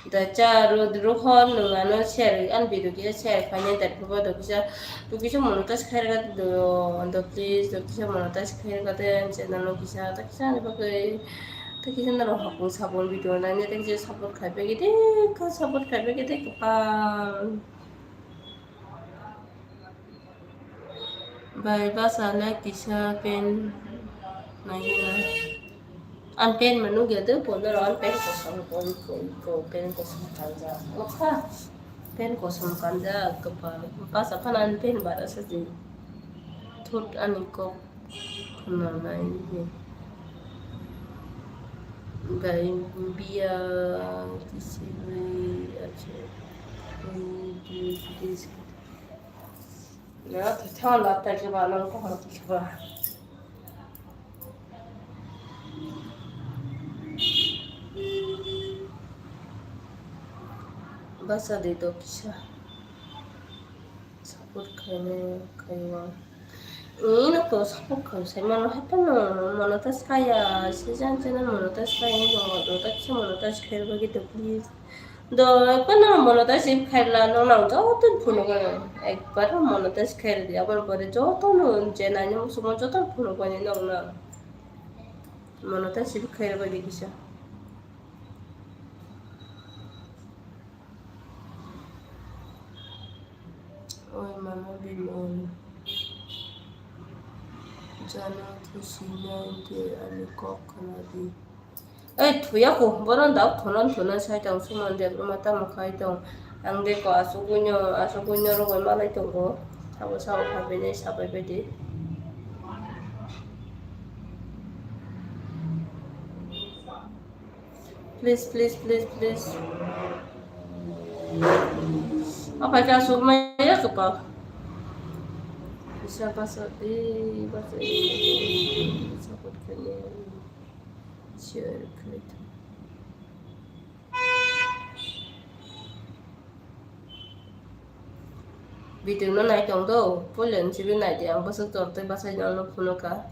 Da cha ro, Rohon nwng ano share, ani video kisa share khainai da, phaiba do kisa, do kisa monetize khairega do, do please, do kisa monetize khairega de, ani channel no kisa, ta kisa ani bagwi, ta kisa norok hakung sabon video nainai, ta kisa support khaibai gede, kha support khaibai gede kwpal. Bai basa le kisa pen nai na. An pen manu gede pono ro an pen kosom koi koi ko pen kosom kanja. Okha pen kosom kanja kepal. Basa pan an pen bara sa di. Thut ani kok na nai ni. Bai biya kisi bai ache. Bai biya kisi. Na, to thon la ta ke ba nang ko hor ke ba. Basa de do kisa. Support khaine khaiwa. Ino to support khai sai mano happen no, monetize khaya, season channel monetize khaya, no do ta kisa monetize khairba ki to please. Do, ekbar no monetize khairla no nang joto phunuk ano. Ekbar monetize khair di, abar pore joto no je nai no sumo joto phunuk ani no na. Monetize khair ba di kisa. Oi mama bimol. Jana to sinai de ani kok khana di. Ei, thuya ko, bono da thunan thunan sai tong, suman de, ma tamo khai tong. Ang de ko asugui no, asugui no rogoi malai tongo. Sabo sabo khabai nai sabai bai de. Please, please, please, please. Apa ka asuk mai ya suka. Bisa pasal di, pasal di. Support kanya. Share kanya. Video no nai tong do, pulen sibi nai di, ang bwswk tor tei bwsai no phunuk kha.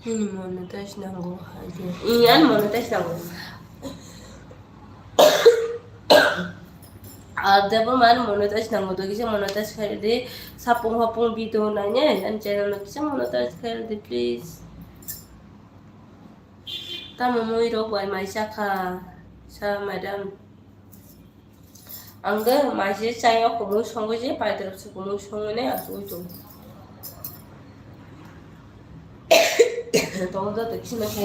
Nini monetize nango hai de. Iya, ani monetize nango. Ar debo man monetize nango do, kisa monetize khai de, sapung hapung video nai ne, ani channel no kisa monetize khai de, please. Tamo mui rok bai mai chakha, sa madam. Ang de mai se chaya kumui songwi je, paidrop se kumui songwi nai asugwi tongo. Tongo joto kisa khe.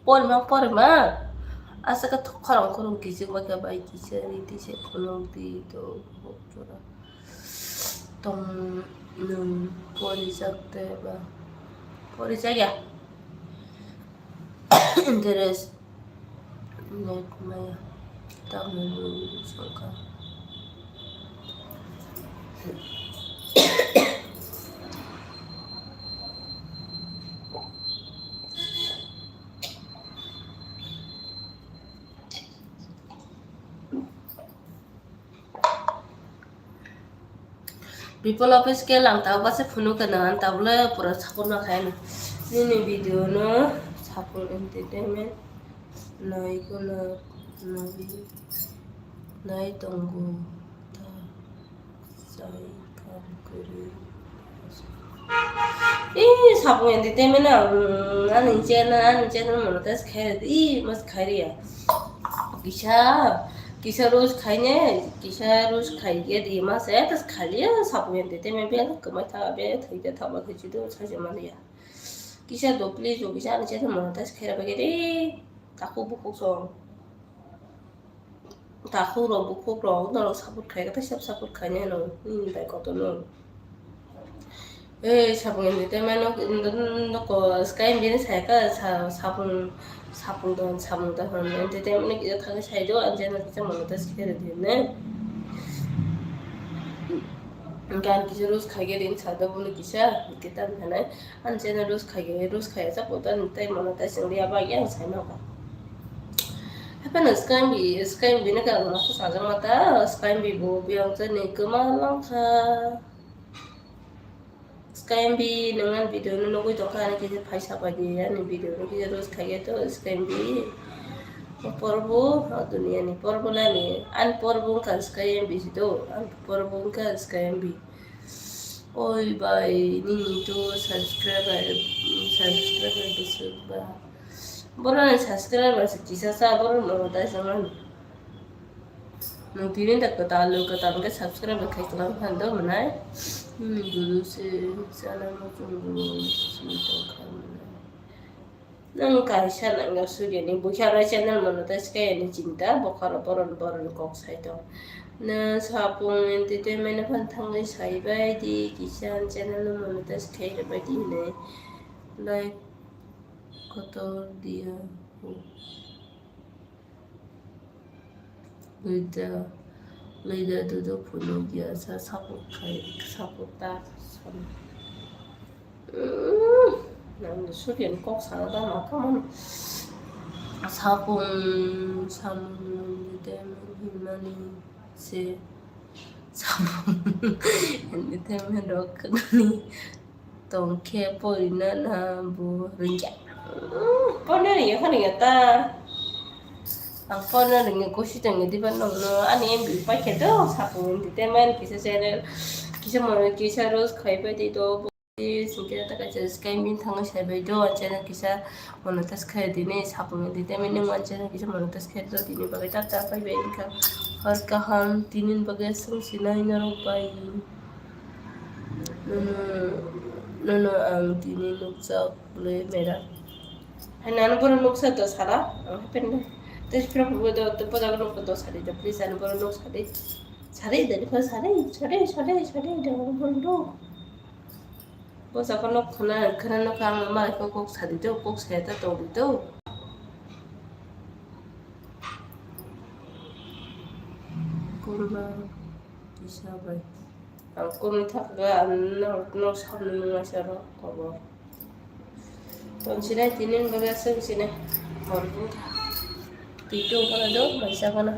Porima, porima. Aswk khe khorang khorang kichik ma khe bai kisa ri tisa phunuk di to jora. Tong nwng porijak te ba. Porijak ya. Interest. Net maya. Tamo nwng songkha. People office ke lang tabo base phunuk kana, ang tabole pura support ma khaina. Nini video no Sapung Entertainment nai kono nai, nai tongo ta sai kam kuri. Ih, Sapung Entertainment ang, ani channel, ani channel monetize khairi, ih, mas khairi ya. Kisa, kisa roast khaine, kisa roast khaige di mas, eh, tas khali ya, Sapung Entertainment be, kamai tha be, thai ta tha ba thai chido, sa je mali ya. Kisa do please, kisa ani channel monetize khaira ba ge de, taku buku song. Takhuk rok, bukhuk rok, norok support khai khe, tei sab support khainai no, nini bai kotor no. Ei, Sapung Entertainment no, no, no, ko, Sky M B ni sai kha, sa-, Sapung, Sapung don, Sapung don, hwn, Entertainment ni kisa thangwi sai do, ang channel kisa monetize khe rw di, ne? Gan kisa roast khai khe ring sa do, boni kisa, kita mane. Ani channel roast khai, roast khai sa photo ni tei monetize wng ya ba yang sai ma ba. Haphano Sky M B, Sky M B ni kha ang kha sajak ma ta, Sky M B bo biyang chani kwma lang kha. Sky M B nwng ani video no nugwi tong kha, ani kisa phaisa pai di, ani video no kisa roast khai ya to Sky M B. O porbo, o dunia ni porbo nani, ani porbo wngkha Sky M B si do, ani porbo wngkha Sky M B. Oi bai, nini to subscriber, subscriber bwswk ba. Borok ni subscriber se kisa sa, borok ni monetize wngmani. Nwng tini da kwtal, kwtal khe subscriber khai kwlang phan do mwnai. Nini guru se chana mo chungo sini tong kha mwnai. Nwng kaisa nangya sugini, bukhara channel monetize kaya ni chinta, bokhara boron boron kok sai tong. Nwng Sapung Entertainment phan thangwi sai bai di, kisa channel no monetize khai rw bai di hinwi. Like kotor diya. Loida, loida dudu phunukya sa support khai, support ta san. Nang surian kok sana da ma kaman. Sapung, samung, dem, himani, se, sapung, entertainment rok kani. Tongkhe porina na bo ringya. Porna ringya kha ringya ta. Ang porna ringya gosi tongya diba nongno ani M B paikhe do Sapung Entertainment kisa channel kisa mono kisa roast khai pai di do. Singkhe ta kaisa Sky M B thangwi sai bai do channel kisa monetize khai di ne Sapung Entertainment nwng channel kisa monetize khai do tini bagwi ta ta pai bai wngkha hor kaham tini bagwi swng sinai norok bai. Nono, nono ang tini nukjak le mera. Hai nang bono nuksa do sara, ang hai pen. Tei sipra bubo do, do bojago nuksa do sari do, please ani bono nuksa di. Sari, dani ko sari, sari, sari, sari, do bono do. Bojago nuk khana, khana nuk ang ma ko kok sari do, kok saya ta tong do. Kurma kisa bai. Ang kumi thakga, ang no, no sabni nungma sero kobo. Ton sinai tinin baga seng sinai. Morbu. Pitu kana do, maisa kana.